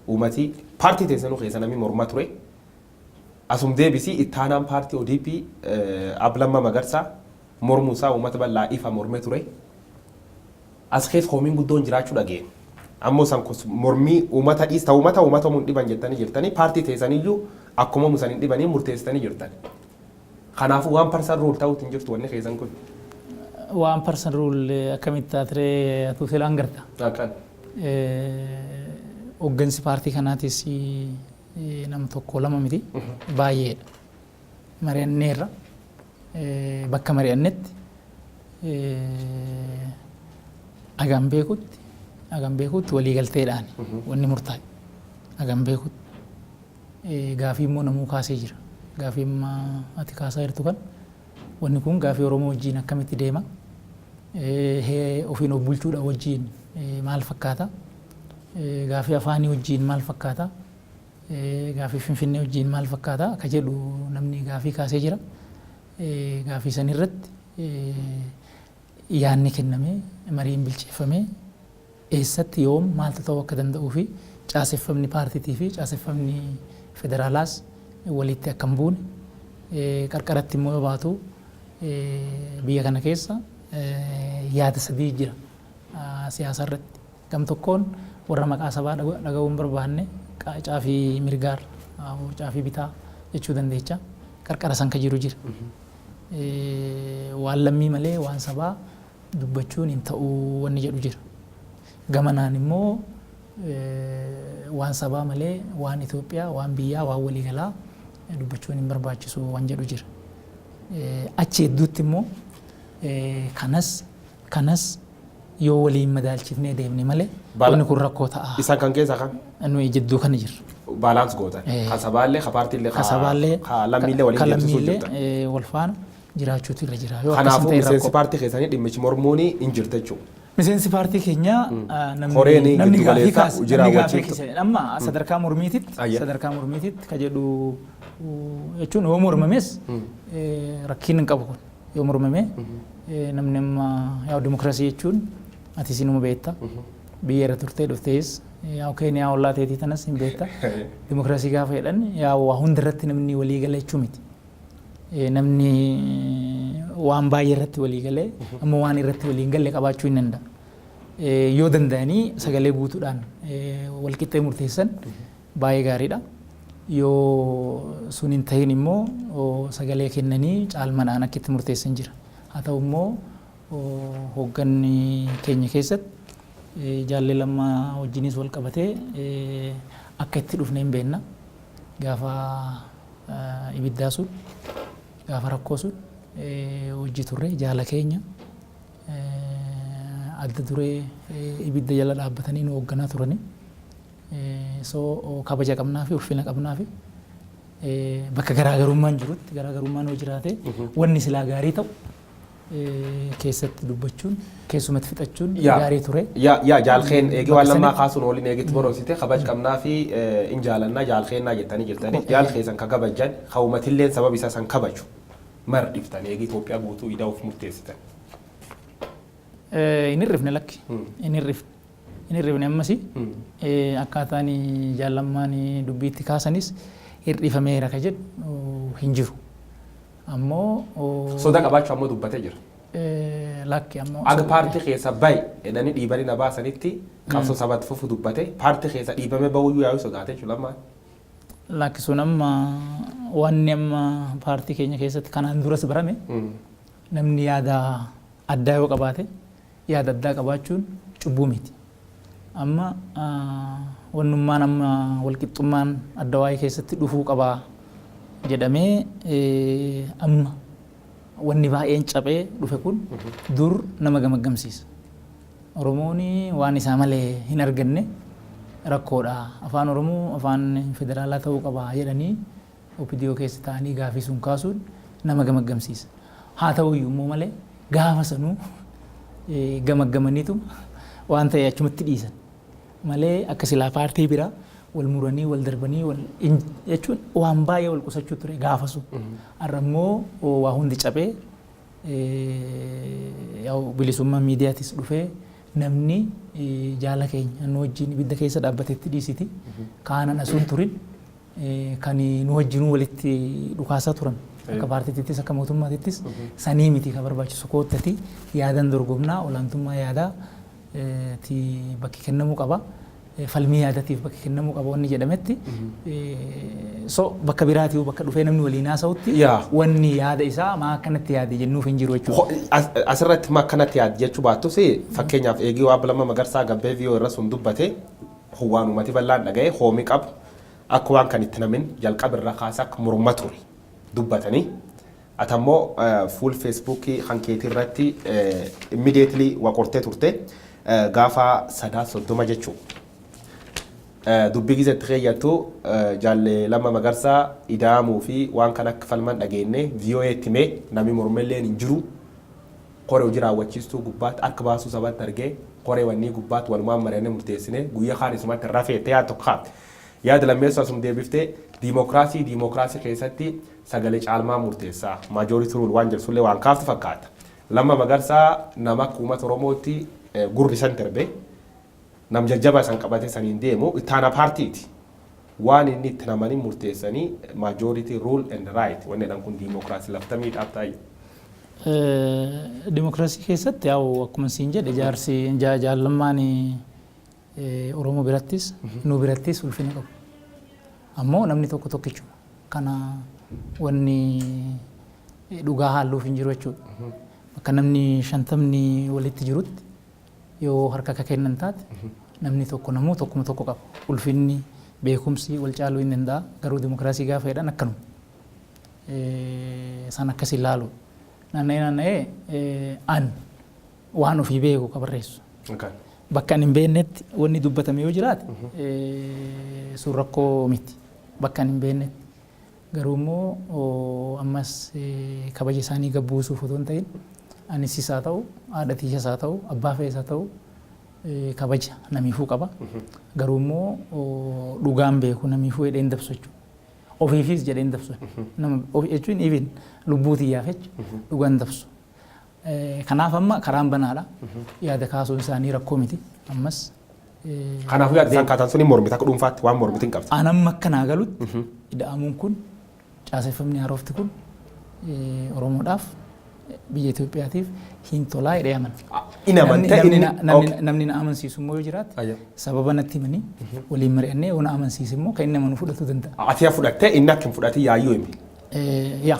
Uummati paartii teessanuu keessa namni mormaa ture. Asum deebisii ittaanaan paartii ODP Ablamma Magarsaa mormuu isaa uummata bal'aa ifa mormee ture. As keessa koomiin guddoon jiraachuu dhageen. Ammoo san mormii uummata dhiista, uummata mun dhiban jettanii jirtanii, paartii teessaniyyuu akkuma musan hin dhibanii murteessitanii jirtan. Kanaafuu one person rule ta'uutu hin jirtu wanni keessan kun. One person rule akkamitti taatiree atuu silaan garta. Akkan. Hooggansi paartii kanaatis nama tokko lama miti, baay'eedha. Mari'anneerra, bakka mari'annetti hagam beekutti waliigalteedhaan wanni murtaa'e hagam beekutti. Gaafii immoo namuu kaasee jira. Gaafii amma ati kaasaa jirtu kan wanni kun gaafii Oromoo wajjin akkamitti deema? Ofiin of bulchuudha wajjin maal fakkaata? Gaafii afaanii wajjin maal fakkaata? Gaafii Finfinnee wajjin maal fakkaata? Akka jedhu namni gaafii kaasee jira. Gaafii san irratti yaadni kennamee, mariin bilcheeffamee, eessatti yoom maaltu ta'uu akka danda'uu fi caaseffamni paartiitii fi caaseffamni federaalaas walitti akka hin buune, qarqaratti immoo yoo baatu biyya kana keessa yaada sadii jira siyaasa irratti. Gam tokkoon warra maqaa sabaa dhaga'uu hin barbaanne, caafii mirgaar caafii bitaa jechuu dandeecha. Qarqara san ka jiru jira. Waan lammii malee waan sabaa dubbachuun hin ta'uu wanni jedhu jira. Gamanaan immoo waan sabaa malee waan Itoophiyaa, waan biyyaa, waan waliigalaa dubbachuun hin barbaachisu waan jedhu jira. Achi hedduutti immoo kanas yoo waliin madaalchifnee deemne malee wanni kun rakkoo ta'a. Isaan kan keessaa kan? Nuyi jidduu kana jirra. Balance gootan. Ka sabaallee, ka paartiillee, ka sabaallee, ka lammiillee waliin ka deemsisuu lammiillee jirtan. Wal faana jiraachuutu irra jira. Yoo akkas hin Kanaafuu ta'in miseensi rakkoo. paartii keessanii dhimmichi mormuun hin jirte jechuudha. Miseensi paartii keenyaa namni Horeen namni giddu gaafii galeessaa kaase hojii namni gaafii raawwachiiftu. kaase amma sadarkaa mormiititti sadarkaa mormiititti ka jedhu jechuun yoo mormames rakkiin hin qabu. Kun yoo mormame namni amma yaa dimokiraasii jechuun ati sinuma beekta, biyya irra turtee dhuftees, yaa Keeniyaa ollaa teetii tanas hin beekta. Dimokiraasii gaafa jedhan yaa waa hunda irratti namni walii gala jechuu miti. Namni waan baay'ee irratti walii galee ammoo waan irratti walii hin galle qabaachuu hin danda'a. Yoo danda'anii sagalee guutuudhaan wal qixxee murteessan baay'ee gaariidha. Yoo sun hin ta'in immoo sagalee kennanii caalmadhaan akka itti murteessan jira. Haa ta'u immoo hoogganni keenya keessatti jaallee Lammaa wajjinis wal qabatee akka itti dhufne hin beekna. Gaafa ibiddaa sun, gaafa rakkoo sun hojii turre, jaala keenya adda duree ibidda jala dhaabbatanii nu hoogganaa turani. So kabaja qabnaa fi ulfina qabnaa fi bakka garaagarummaan jirutti, garaagarummaan yoo jiraate, wanni silaa gaarii ta'u keessatti dubbachuun, keessumatti fixachuun gaarii ture. Yaa jaalkeen eegee waan Bakka Lammaa sanitti- kaasuun waliin eegitti boroosite, kabaj qabnaa fi in jaalannaa jaalkeennaa jettanii jirtanii, jaal keessan ka kabajan, ka uummatilleen sababa isaa san kabaju mar dhiftan eegii Itoophiyaa guutuu ida'uuf murteessitan. Hin hirrifne, lakki. Hin hirrifne. Hin hirrifne ammasi akkaataan jaallammaan dubbiitti kaasanis hir'ifameera ka jedhu hin jiru. Ammoo Soda qabaachuu ammoo dubbatee jira. Lakki ammoo. Aga paartii keessa bahi jedhanii dhiibanii na baasanitti qabsoo sabatti fufu dubbate, paartii keessa dhiibamee bahuyyuu yaa'uu sodaate jechuudha Lammaan. Lakki, sun amma wanni amma paartii keenya keessatti kanaan duras barame, namni yaada addaa yoo qabaate, yaada addaa qabaachuun cubbuu miti. Amma wannummaan amma walqixxummaan adda waa'ee keessatti dhufuu qabaa jedhamee amma wanni baay'een caphee dhufe kun dur nama gamaggamsiisa. Oromoon waan isaa malee hin arganne rakkoodha. Afaan Oromoo afaan federaalaa ta'uu qaba jedhanii OPDO keessa ta'anii gaafii sun kaasuun nama gamaggamsiisa. Haa ta'uyyuu immoo malee gaafa sanuu gamaggamaniitu waan ta'e achumatti dhiisan malee akka silaa paartii biraa wal muranii wal darbanii wal jechuun waan baay'ee wal qusachuu ture gaafa sun. Har'a immoo waa hundi caphee, bilisummaan miidiyaatis dhufee, namni jaala keenya nu wajjin ibidda keessa dhaabbatetti dhiisiti kaanan asuun turin kan nu wajjinuu walitti dhukaasaa turan, akka paartiittis akka mootummaatittis sanii miti. Kan barbaachisu koottati yaadan dorgomnaa, olaantummaa yaadaa Ti bakki kennamuu qaba. Falmii yaadatiif bakki kennamuu qaba wanni jedhametti. So bakka biraatii bakka dhufee namni waliin haasa'utti wanni yaada isaa maa akkanatti yaade jennuuf hin jiru jechuudha. Asirratti maa akkanatti yaade jechuu baattus, fakkeenyaaf eegii waan Lamma Magarsaa gabbee viiyoo irra sun dubbate, waan uummati bal'aan dhaga'e hoomii qabu akka waan kan itti namin jalqaba irra kaasa akka morma ture dubbatanii. Ati ammoo fuul Feesbuukii kan keetii irratti immediately waa qortee turte gaafa 30 jechuudha. Dubbii gizee itti keeyyattu, jaalle Lamma Magarsaa ida'amuu fi waan kan akka falman dhageenye VOA itti himee namni mormelleen hin jiru. Koree hojii raawwachiistuu gubbaatti harka baasuu sabatti argee, koree wannii gubbaatti walumaan mari'annee murteessine, guyyaa kaan isumatti rafeette yaada tokko kaafte. Yaada lammeessoo asuma deebiftee diimokiraasii keessatti sagalee caalmaa murteessaa, majority rule waan jedhu sullee waan kaaftu fakkaata. Lamma Magarsaa nama akka uummata Oromootti gurri isan darbe, nam jajjaba isan qabate saniin deemu ittaana paartiiti. Waan inni itti namanii murteessanii majority rule and right wanni jedhan kun diimokiraasii laftamii dhaabtaa. Dimokiraasii keessatti yaa'u akkuma siin jedhe, jaarsi jaallammaan Oromoo birattis nu birattis ulfina qabu. Ammoo namni tokko tokkichuma. Kana wanni dhugaa haalluuf hin jiru jechuudha. Bakka namni 50 walitti jirutti yoo harka akka kennan taate, namni tokko namuu tokkuma tokko qaba. Ulfinni, beekumsi wal caaluu hin danda'a. Garuu dimokiraasii gaafa jedhan akkanuma. San akkas ilaalu. Naanna'ee naanna'ee an waan ofii beeku ka barreessu. Bakka ani hin beeknetti wanni dubbatame yoo jiraate, sun rakkoo miti. Bakka ani hin beeknetti. Garuu immoo ammas kabaja isaanii gabbuusuuf otoo hin ta'in, anis isaa ta'u, haadha tiyyas haa ta'u, abbaa fe'es haa ta'u, kabaja namiifuu qaba. Garuu immoo dhugaan beeku namiifuu jedhee hin dabsu jechuudha. Ofiifis jedhee hin dabsu. Nama jechuun even lubbuu tiyyaaf jecha dhugaan dabsu. Kanaaf amma karaan banaadha. Yaada kaasuun isaanii rakkoo miti. Ammas. Kanaafuu yaada isaan kaatan suni mormita, akka dhuunfaatti waan mormiti hin qabdu. An amma akka naa galutti ida'amuun kun, caaseffamni haarofti kun Oromoodhaaf, biyya Itoophiyaatiif hin tolaa jedhee amana. Inni amantee inni Namni na amansiisu immoo yoo jiraate, sababa natti himanii waliin mari'annee, yoo na amansiise immoo kan inni amanu fudhatuu danda'a. Ati yaa fudhattee, inni akka hin fudhatin yaayyuu himi. Yaa.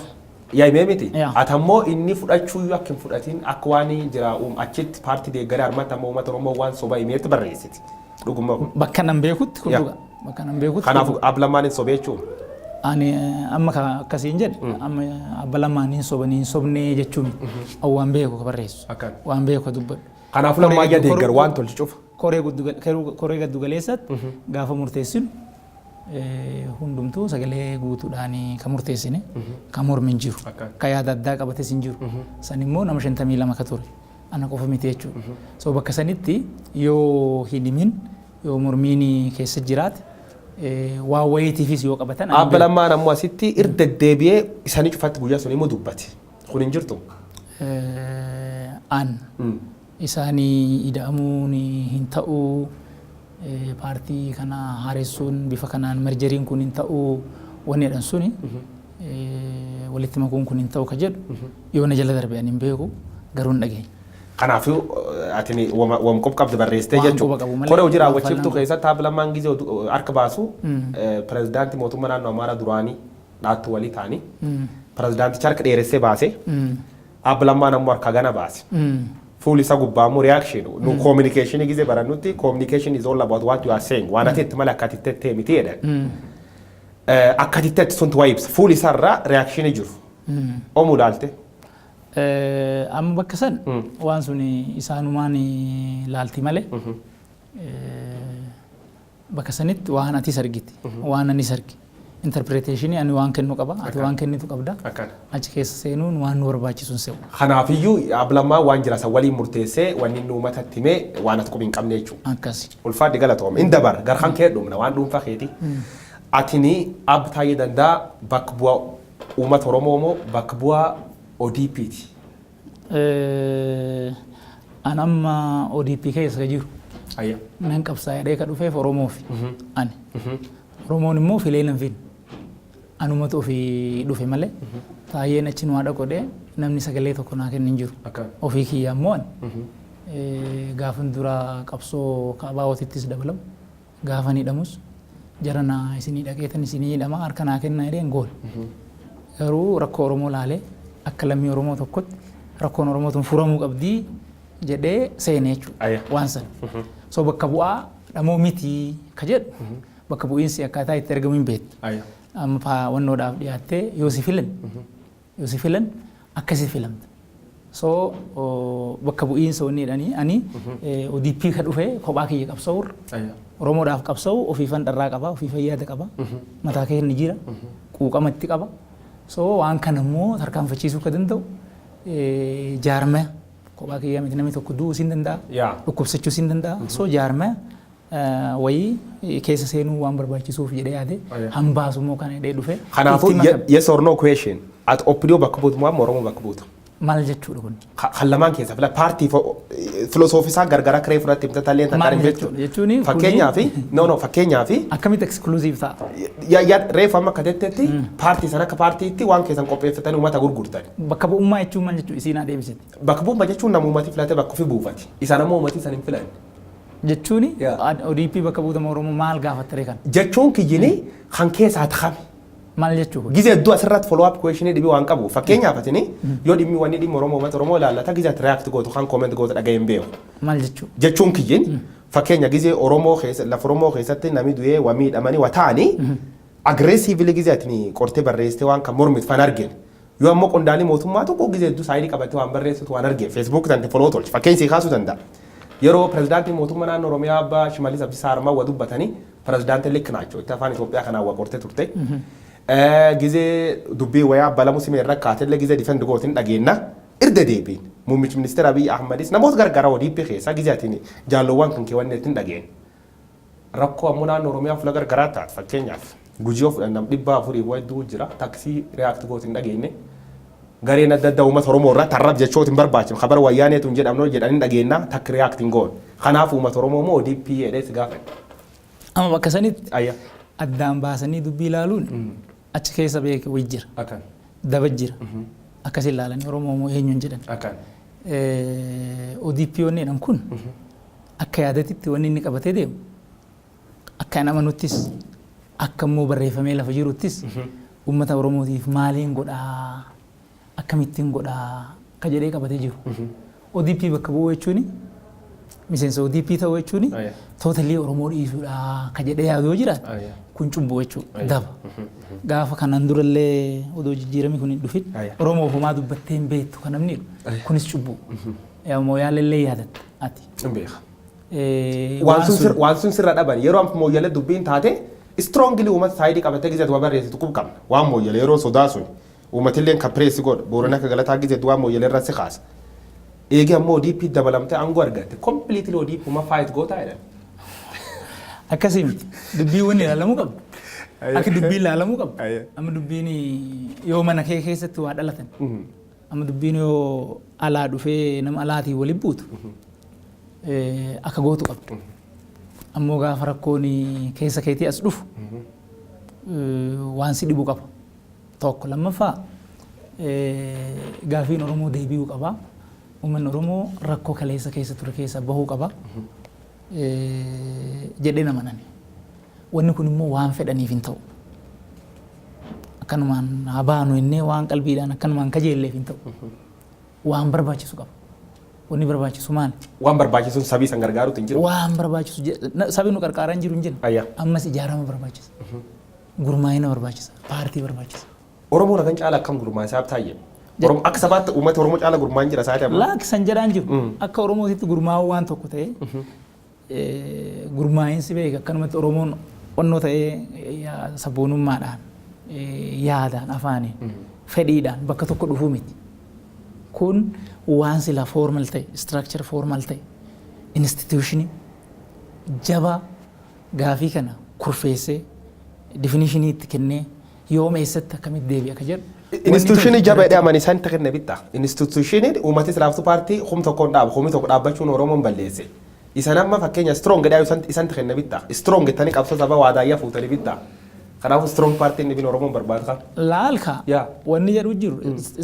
Yaa himee miti. Yaa. Ati ammoo inni fudhachuu iyyuu akka hin fudhatin, akka waan jira achitti paartii deeggaree harmatti ammoo uummata Oromoo waan soba himeetti barreessiti. Dhugummaa kun. Bakka nan beekutti kun dhuga. Bakka nan beekutti. Kanaaf ab Lammaan hin sobee jechuun. Ani amma ka akkasiin jedhe, amma abba Lammaan hin sobanii hin sobnee jechuu miti. Waan beeku ka barreessu. Waan beeku ka dubbadhu. Kanaafuu Lammaa ija deeggaru waan tolchi cufa. Koree giddu galeessatti gaafa murteessinu hundumtuu sagalee guutuudhaan kan murteessine, kan mormi hin jiru. Kan yaada addaa qabates hin jiru. San immoo nama 52 ka ture. Ana qofa miti jechuudha. So bakka sanitti yoo hin himin, yoo mormiin keessa jiraate, waan wayiitiifis yoo qabatan. Abba Lammaan ammoo asitti irra deddeebi'ee isanii cufatti guyyaa sun immoo dubbate. Kun hin jirtu. An isaanii ida'amuun hin ta'uu, paartii kana haaressuun bifa kanaan mergeriin kun hin ta'uu wanni jedhan suni, walitti makuun kun hin ta'u ka jedhu yoo na jala darbe ani hin beeku, garuu hin dhageenye. Kanaafuu ati wam qub qabdi barreessitee Waan jechuudha. quba qabu malee Koree hojii waan raawwachiiftuu fal'aan keessatti Abba Lammaan gizee harka baasu, pirezidaantii mootummaa naannoo Amaaraa duraanii dhaattu walii ta'anii pirezidaanticha harka dheeressee baase. Abba Lammaan ammoo harka gana baase. Fuul isa gubbaa immoo reaction nu communication gizee barannutti, communication is all about what you are saying, waan ati itti malee akka ati itti itti miti jedhan. Akka ati itti itti suntu waa ibsa. Fuul isaarraa reaction jiru. Oomuu ilaalte. Amma bakka san waan sun isaanumaan laalti malee, bakka sanitti waan atis argiti, waan anis argi, interpretation ani waan kennu qaba, ati waan kennitu qabda. Achi keessa seenuun waan nu barbaachisu hin se'u. Kanaafiyyuu Abba Lammaan waan jira san waliin murteessee wanni inni uummatatti himee waan ati qubi hin qabne jechuudha. Akkasi. Ulfaadhi, galatoome. In dabar garkan kee dhumna waan dhuunfaa keeti. Atini Abba Taayyee Danda'a bakka bu'aa uummata Oromoo moo bakka bu'aa ODP'ti? An amma ODP keessa jiru nan qabsaa'ee ka dhufeef Oromoofi ani. Oromoon immoo filee nan finne. Anumatu ofii dhufe malee Taayyeen achi nu haadha godhee namni sagalee tokko naa kennu hin jiru. Ofii kiyya ammoo ani Gaafan dura qabsoo kaabaawotittis dabalamu, gaafan hidhamus, jara naa isinii dhaqeetan isinii hidhama harka naa kennaa jedheen goone. Garuu rakkoo Oromoo laalee, akka lammii Oromoo tokkotti rakkoon Oromoo tun furamuu qabdii jedhee seene jechuudha waan sana. So bakka bu'aa dhamoo miti ka jedhu, bakka bu'iinsi akkaataa itti argamu hin beektu. Amma wannoodhaaf dhiyaattee yoo si filan akkasi filamta. So bakka bu'iinsa wanni jedhanii ani ODP ka dhufe kophaa kiyya qabsa'uurra Oromoodhaaf qabsa'u ofiifan dharraa qaba, ofiifan yaada qaba, mataa kee ni jira, quuqama itti qaba. So waan kana immoo tarkaanfachiisuu ka danda'u jaarmaya, kophaa kiyyaa miti. Namni tokko du'uu siin danda'a, dhukkubsachuu siin danda'a. So jaarmaya wayii keessa seenuu waan barbaachisuuf jedhee yaade hambaasu immoo kana jedhee dhufe. Kanaafuu yes or no question, ati OPDO bakka buutu moo amma Oromoo bakka buutu? Maal jechuudha kun? Kan lamaan keessa fila, paartii filosoofii isaa gargara kiree fudhatte himta illee Maal kan jechuudha? Jechuun Fakkeenyaaf, no, fakkeenyaaf akkamitti exclusive ta'a? Ya reefu amma akka jettetti paartii sana akka paartiitti waan keessan qopheeffatanii uummata gurgurtan. Bakka bu'ummaa jechuun maal jechuudha? Isiin adeemsite. Bakka bu'ummaa jechuun nama uummati filate bakka ofii buufati. Isaan ammoo uummati san hin filanne. Jechuun ODP bakka buutama Oromoo maal gaafattare kan? Jechuun kiyyini kan keessaa takame. Maal jechuu kun? Gizee hedduu asirratti follow up questionii dhibii waan qabu. Fakkeenyaaf atini yoo dhimmi wanni dhimmi Oromoo uummata Oromoo ilaallata, gizee ati react gootu kan comment gootu dhaga'ee hin beeku. Maal jechuu? Jechuun kiyyin fakkeenya gizee Oromoo keessa, lafa Oromoo keessatti namni du'ee waa miidhamanii waa ta'anii, aggressively gizee atini qortee barreessitee waan kan mormitu fan argine. Yoo ammoo qondaalii mootummaa tokko gizee hedduu saayidii qabatee waan barreessitu waan argine, Facebook tante follow tolchi, fakkeenya sii kaasuu danda'a. Yeroo pirezidaantiin mootummaa naannoo Oromiyaa abbaa Shimallis Abdiisaa Harmaa waa dubbatanii, pirezidaantiin ልክ ናቸው itti afaan Itoophiyaa kanaan waa qortee turte. Gizee dubbii wayaa balamu simee irra kaatellee gizee defend gootin dhageenna. Irda deebiin muummichi ministeera Abiy Ahmadis namoota gargaraa ODP keessaa gizee atiin jaalloowwan kan keewwanne ittiin dhageen. Rakkoo ammoo naannoo Oromiyaa fuula gargaraa taate, fakkeenyaaf Gujii yoo fudhan, nam 400 hedduu jira, taksii react gootin dhageenye. Gareen adda addaa uummata Oromoo irratti arrab jechoota hin barbaachifne kabara wayyaaneetu hin jedhamnu jedhanii dhageenna, takka react hin goone. Kanaaf uummata Oromoo moo ODP jedhee si gaafadhe. Amma bakka sanitti addaan baasanii dubbii ilaaluun achi keessa beeke wayii jira. Daba jira. Akkas ilaalanii Oromoo moo eenyuun jedhan. ODP wanni jedhan kun akka yaadatitti wanni inni qabatee deemu, akka hin amanuttis, akka immoo barreeffamee lafa jiruttis, uummata Oromootiif maaliin godhaa, akkamittiin godhaa akka jedhee qabatee jiru. ODP bakka bu'uu jechuun, miseensa ODP ta'uu jechuun totally Oromoo dhiisuudha akka jedhee yaadu yoo jiraate, kun cubbuu jechuudha, daba. Gaafa kanaan durallee odoo jijjiiramni kun hin dhufin Oromoo homaa dubbattee hin beektu kan namni jedhu kunis cubbuu. Mooyaalellee yaadatta ati. Hin beeka. Waan sun sirra dhaban yeroo amma Mooyyalee dubbiin taate, strongly uummata saayidii qabatee gizee waa barreessitu qub qabna. Waan Mooyyalee yeroo sodaa sun uummatillee kan press godhu Boorana akka Galataa gizee waan Mooyyalee irratti kaasa. Eegi ammoo ODP dabalamtee aangoo argatte, completely ODP uma fight gootaa jedhan. Akkasii miti. Dubbii wanni ilaalamuu qabdu. Akka dubbiin ilaalamuu qabdu. Amma dubbiin yoo mana kee keessatti waa dhalatan. Amma dubbiin yoo alaa dhufee nama alaatiin waliin buutu akka gootu qabdu. Ammoo gaafa rakkoon keessa keetii as dhufu waan si dhibu qaba. Tokko lammaffaa, gaafiin Oromoo deebi'uu qaba. Uummanni Oromoo rakkoo kaleessa keessa ture keessa bahuu qaba jedhee nama nani. Wanni kun immoo waan fedhaniif hin ta'u. Akkanumaan haa baanu innee waan qalbiidhaan akkanumaan kajeelleef hin ta'u. Waan barbaachisu qaba. Wanni barbaachisu maali? Waan barbaachisuun sabii san gargaaruutu hin jiru. Waan barbaachisu sabi nu qarqaaraa hin jiru hin jennu. Ammas ijaarama barbaachisa. Gurmaa'ina barbaachisa. Paartii barbaachisa. Oromoon hagan caala akkam gurmaa'e saab taayye? Oromoo akka sabaatti uummata Oromoo caala gurmaa'in jira sa'aatii ammaa. Laaksan jedhaan jiru. Akka Oromootitti gurmaa'uu waan tokko ta'e, gurmaa'insi beeka akkanumatti Oromoon onnoo ta'ee sabboonummaadhaan, yaadaan, afaaniin, fedhiidhaan bakka tokko dhufuu miti. Kun waan sila formal ta'e, structure formal ta'e, institutionii jabaa gaafii kana kurfeessee definitionii itti kennee yoom, eessatti, akkamitti deebi'a akka jedhu. Institutionii jaba jedhee amanii isaan itti kenne bitta. Institutioniin uummati silaaftuu paartii 1000 dhaabu, 1000 dhaabbachuun Oromoon balleesse. Isan amma fakkeenya strong jedhaa isaan itti kenne bitta. Strong jettanii qabsoo saba waadaayyaa fuutanii bitta. Kanaafuu strong paartiin dhibin Oromoon barbaadu kan. Laalka wanni jedhu jiru,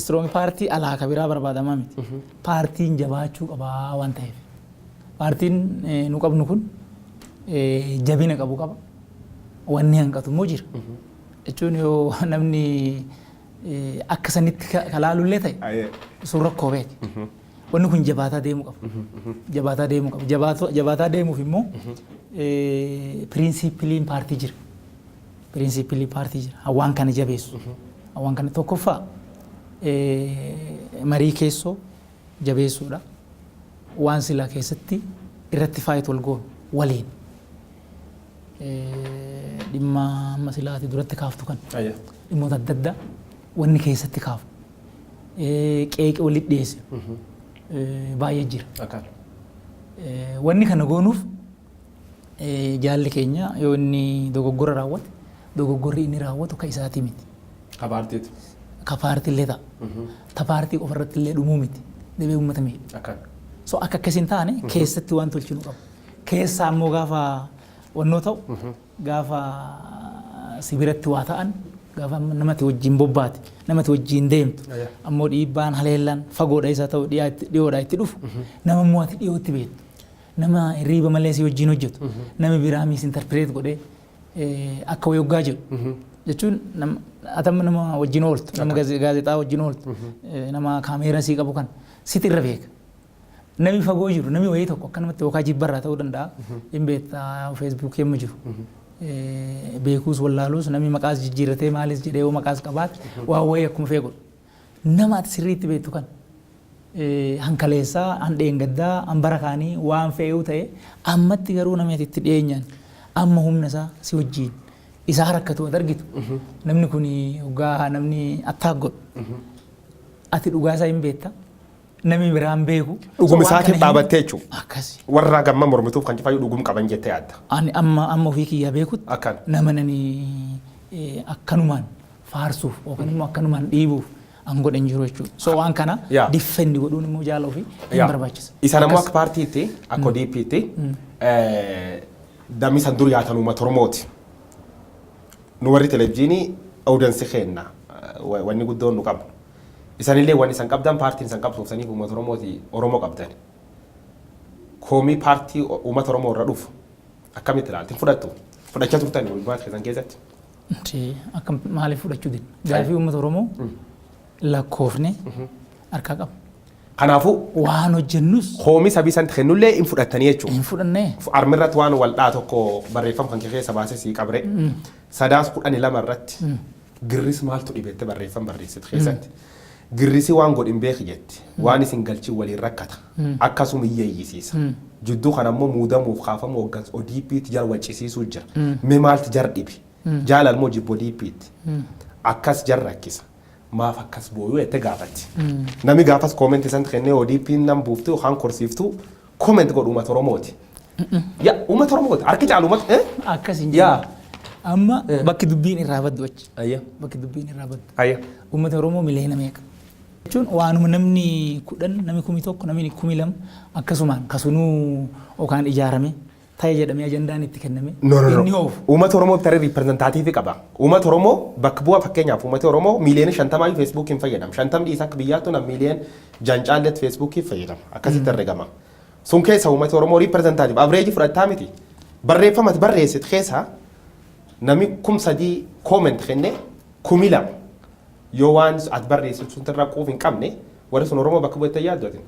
strong paartii alaa ka biraa barbaadamaa miti. Paartiin jabaachuu qabaa waan ta'eef. Paartiin nu qabnu kun jabina qabu qaba. Wanni hanqatu immoo jira. Jechuun yoo namni akka sanitti kalaalullee ta'e sun rakkoo beeki. Wanni kun jabaataa deemuu qaba. Jabaataa deemuu qaba. Jabaataa deemuuf immoo principleiin paartii jira. Principleii paartii jira. Waan kana jabeessu. Waan kana tokkoffaa marii keessoo jabeessuudha. Waan silaa keessatti irratti fight wal goonu waliin. Dhimma amma silaati duratti kaaftu kan dhimmoota adda addaa wanni keessatti kaafu qeeqee walitti dhiyeessu baay'ee jira. Wanni kana goonuuf jaalli keenya yoo inni dogoggora raawwate, dogoggorri inni raawwatu ka isaatii miti. Ka paartiiti. Ka paartiillee ta'a. Ta paartii qofarratti illee dhumuu miti. Dhibee uummata miidha. So akka akkas hin taane keessatti waan tolchinu qabu. Keessaa immoo gaafa wannoo ta'u, gaafa si biratti waa ta'an, gaafa namati wajjin bobbaate, namati wajjin deemtu, ammoo dhiibbaan haleellaan fagoodha isa ta'u dhiyoodha itti dhufu, nama immoo ati dhiyootti beektu, nama hirriiba malee si wajjin hojjetu, nama biraa misinterpret godhee akka wayoggaa jedhu jechuun, atamma nama wajjin ooltu, nama gaazexaa wajjin ooltu, nama kaameeraa sii qabu kan sitti irra beeka. Namni fagoo jiru, namni wayii tokko akkanumatti yookaan jibbarraa ta'uu danda'a. Hin beektaa, Feesbuukii amma jiru. Beekuus wallaaluus, namni maqaas jijjiirratee maalis jedhee yoo maqaas qabaate waan wayii akkuma fee godhu. Nama ati sirriitti beektu kan hankaleessaa, handheengaddaa, hanbara kaanii waan fe'uu ta'e, ammatti garuu namni ati itti dhiyeenyaan amma humna isaa si wajjin isaa rakkatu ati argitu. Namni kun hoggaa namni attaak godhu, ati dhugaa isaa hin beekta. Namni biraan beeku. Dhuguma isaatiif dhaabattee jechuudha. Akkasi. Warra gamma mormituuf kan cufaayyuu dhugum qaban jettee yaadda. Ani amma ofii kiyyaa beekutti nama nani akkanumaan faarsuuf yookaan immoo akkanumaan dhiibuuf an godhan jiru jechuudha. So waan kana defend godhuun immoo jaala ofii hin barbaachisa. Isaan ammoo akka paartiitti, akka ODP'tti, dammi san dur yaatan uummata Oromooti. Nu warri televizyiinii audience keenna wanni guddoon nu qabnu. Isanillee wanni isan qabdan, paartiin isan qabsoofsaniif uummata Oromooti, Oromoo qabdan. Koomii paartii uummata Oromoo irra dhufu akkamitti ilaalti? Fudhattu? Fudhachaa turtan walmaa keessan keessatti? Akka maaliif fudhachuu didna? Gaafii uummata Oromoo lakkoofne harkaa qabna. Kanaafuu waan hojjennus koomii sabii san kennullee hin fudhattanii jechuudha. Hin fudhannee. Armirratti waan waldhaa tokko barreeffama kan keessa baasee sii qabre. Sadaas 12 irratti girris maaltu dhibeette barreeffama barreessite keessatti. Girrisi waan godhin beeki jetti. Waan isin galchin waliin rakkata. Akkasuma iyyeeyyisiisa. Jidduu kana immoo muudamuuf kaafamuu hooggansa ODP'tti jara waccisiisuu jira. Mee maalti jar dhibe? Jaalal moo jibbo ODP'tti? Akkas jar rakkisa. Maaf akkas booyuu jettee gaafatti. Namni gaafas comment isaan kennee ODP'n nam buuftu yookaan korsiiftu comment godhu uummata Oromooti. Yaa uummata Oromooti. Harki caalu uummata. Akkas hin jedhu. Amma bakki dubbiin irraa baddu achi. Bakki dubbiin irraa baddu. Uummata Oromoo miliyoona meeqa? Jechuun waanuma namni 10, namni 1000, namni 2000 akkasumaan kasunuu yookaan ijaarame ta'e jedhamee ajandaan itti kenname No, no, no. inni oofu. Uummata Oromoo tarii representative qaba. Uummata Oromoo bakka bu'aa, fakkeenyaaf uummati Oromoo miiliyoona 50 Feesbuukiin fayyadama. 50 dhiisa, akka biyyaattu nam miiliyoona 6 caalletti Feesbuukii fayyadama. Akkasitti herregama. Sun keessa uummati Oromoo representative average fudhattaa miti. Barreeffama ati barreessite keessa namni 3000 comment kenne, 2000 yoo waan ati barreessitu sun irraa quuf hin qabne, warri sun Oromoo bakka bu'etti yaaddu ati?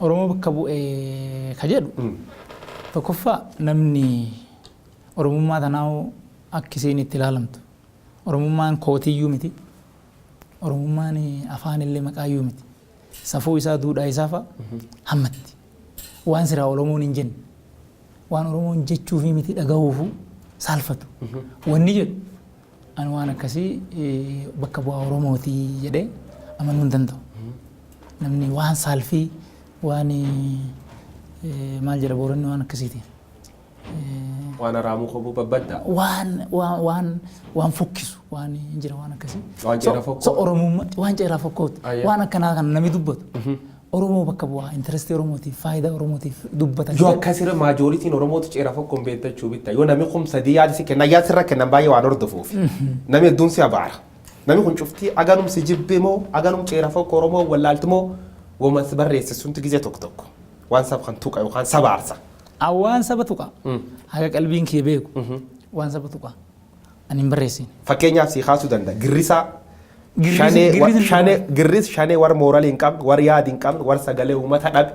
Oromoo bakka bu'ee ka jedhu, tokkoffaa namni Oromummaa tanaa akka isiin itti ilaalamtu. Oromummaan kootiyyuu miti. Oromummaan afaan illee maqaayyuu miti. Safuu isaa, duudhaa isaa fa'a hammatti. Waan siraa Oromoon hin jenne. Waan Oromoon jechuufii miti, dhagahuufuu saalfatu. Wanni jedhu ani waan akkasii bakka bu'aa Oromootii jedhee amanuu hin danda'u. Namni waan saalfii, waan maal jedha Booranni waan akkasiiti. Waan haraamuu qabuu babbadda. Waan waan waan waan fokkisu waan hin jira waan akkasii. Waan ceera fokkoo. So Oromummaa waan ceeraa fokkooti. Waan akkanaa kan namni dubbatu. Oromoo bakka bu'aa, interestii Oromootiif, faayidaa Oromootiif dubbata. Yoo akkasirra majorityn Oromootu ceera fokkoon beektachuu bitta. Yoo namni 3000 yaada si kenna, yaada sirra kennan baay'ee waan hordofuuf. Namni hedduun si abaara. Namni kun cuftii aganum si jibbe moo, aganum ceera fokkoo Oromoo wallaalti moo, wama si barreesse sunti gizee tokko tokko. Waan saba kan tuqa yookaan saba aarsa. Waan saba tuqa. Haga qalbiin kee beeku. Waan saba tuqa. Ani hin barreessine. Fakkeenyaaf si kaasuu danda'a. Girrisaa. Girris. Shanee girris, shanee warra mooralii hin qabne, warra yaada hin qabne, warra sagalee uummata dhabe.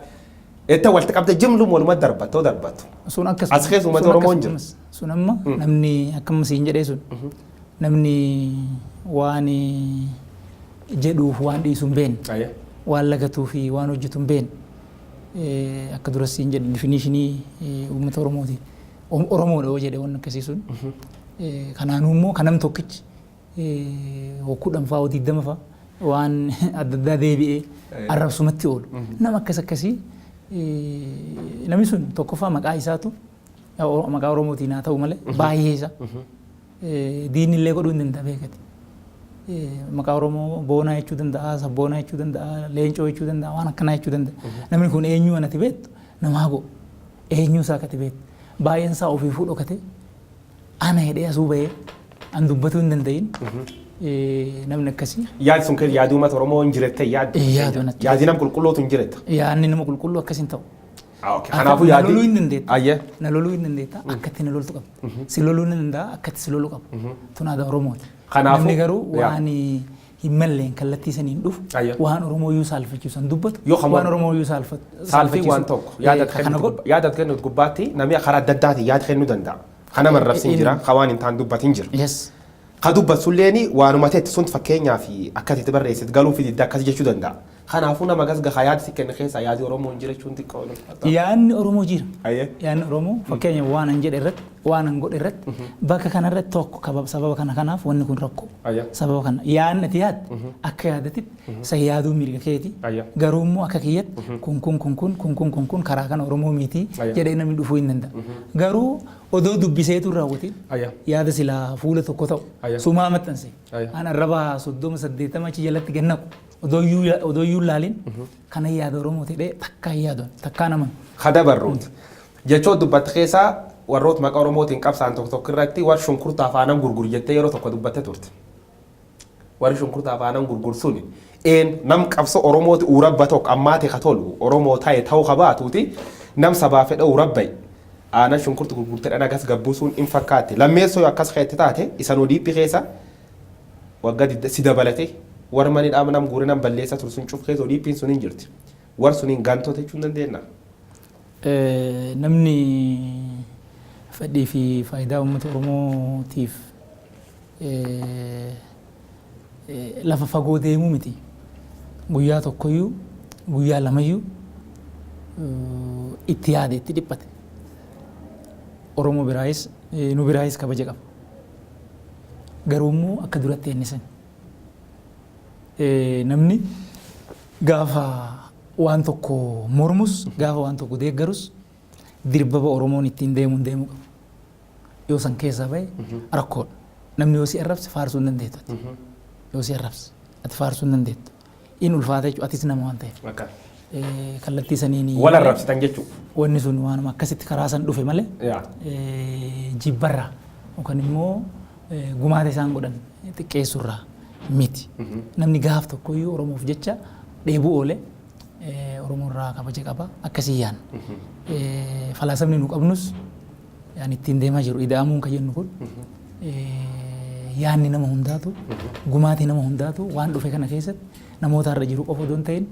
Itti walitti qabde jimlum waluma darbattoo darbattu. Sun akkasuma. As keessa uummata sun Oromoo hin jiru. Akkasumas. Sun amma namni akkama siin jedhee sun namni waan jedhuuf waan dhiisu hin beekne. Waan lagatuu fi waan hojjetu hin beekne. Akka dura siin jedhe definition uummata Oromooti. Oromoodha yoo jedhe waan akkasii sun. Kanaanuu immoo kan nam tokkichi 10 fa'aa 20 fa'aa waan adda addaa deebi'ee arrabsumatti oolu. Nama akkas akkasii, namni sun tokkoffaa maqaa isaatu maqaa Oromootiin haa ta'u malee baay'ee isa diinni illee godhuu hin danda'a beekati. Maqaa Oromoo boonaa jechuu danda'a, sabboonaa jechuu danda'a, leencoo jechuu danda'a, waan akkanaa jechuu danda'a. Namni kun eenyu anati beektu namaa go'u. Eenyu isaa akkati beektu. Baay'een isaa ofiifuu dhokate ana jedhee asuu bahee an dubbatuu hin danda'in namni akkasii. Yaadi sun keessa yaadii uummata Oromoo hin jirette yaaddu. Yaadu natti. Yaadii nama qulqulluutu hin jirette. Yaadni nama qulqulluu akkas hin ta'u. Kanaafuu Na yaadii. loluu hin dandeetta. Ayyee. Na loluu hin dandeetta. Akkatti na loltu qabda. Si loluu ni danda'a. Akkatti si loluu qaba. Tun aadaa Oromooti. Namni garuu waan hin malleen kallattii saniin dhufu waan Oromoo iyyuu saalfachiisan dubbatu Yoo waan Oromoo iyyuu Saalfii waan tokko yaada kana godhu. Yaada kennuut gubbaatti namni karaa adda addaatiin yaada kennuu danda'a. Kana marrabsin jira, ka waan hin taane dubbatin jira. Ka dubbatsulleeni waanuma ta'etti sun fakkeenyaa fi akka itti barreessit galuu fi didda akkas jechuu danda'a. Kanaafuu nama gas gahaa yaada si kenne keessaa yaadi Oromoo hin jira jechuun xiqqoo ulfaata. Yaadni Oromoo jira. Ayyee. Yaadni Oromoo fakkeenya waan an jedhe irratti, waan an godhe irratti, bakka kana irratti tokko sababa kana kanaaf wanni kun rakkoo. Ayyee. Sababa kana yaadni ati yaadde akka yaadatitti san yaaduu mirga keeti. Ayyee. Garuu immoo akka kiyyatti kun kun kun kun kun kun kun kun karaa kana Oromoo miti Ayyee. jedhee namni dhufuu hin danda'a. Garuu odoo dubbiseetu hin raawwatin Ayyee. yaada silaa fuula tokko ta'u Ayyee. sumaa maxxanse an arraba 38 achi jalatti gannaqu odoo iyyuu laalin kana yaada Oromoo ta'ee takkaa hin yaadu, takkaa naman. Kadabarruuti. Jechoota dubbatte keessaa warroota maqaa Oromootiin qabsaan tokko tokko irratti warri shunkurtaa afaanan gurgur jettee yeroo tokko dubbatte turte. Warri shunkurtaa afaanan gurgur suni een nam qabsoo Oromooti uurabba tokko ammaati ka tolu Oromoo ta'e ta'uu ka baatuuti nam sabaa fedha uurabba'i. Aanan shunkurti gurgurtee dhan agas gabbuusuun hin fakkaatti. Lammeessoo yoo akkas keetti taate isan ODP keessa waggaa si dabalate warra mani dhaama nam guure nam balleessaa ture sun cuf keessa ODP'n sun hin jirti. Warri suniin gantoota jechuun dandeenya. Namni fedhii fi faayidaa uummata Oromootiif lafa fagoo deemuu miti. Guyyaa tokkoyyuu guyyaa lamayyuu itti yaade itti dhiphate. Oromoo biraayis nu biraayis kabaja qaba. Garuu immoo akka duratti ennisan. Namni gaafa waan tokko mormus gaafa waan tokko deeggarus dirbaba Oromoon ittiin deemuun deemuu qaba. Yoo san keessaa bahe rakkoodha. Namni yoo si arrabse faarsuu hin dandeettu ati. Yoo si arrabse ati faarsuu hin dandeettu. Inni ulfaata jechuudha, atis nama waan ta'eef. Akka. Kallattii saniin Wal arrabsitan jechuudha. Wanni sun waanuma akkasitti karaa san dhufe malee jibbarraa yookaan immoo gumaata isaan godhan xiqqeessurraa miti. Namni gaaf tokkoyyuu Oromoof jecha dheebuu oole Oromoo irraa kabaja qaba akkasii yaanna. Falaasamni nu qabnus yaan ittiin deemaa jiru ida'amuun kan jennu kun yaanni nama hundaatu gumaatii nama hundaatu waan dhufe kana keessatti namoota har'a jiru qofa odoo hin ta'in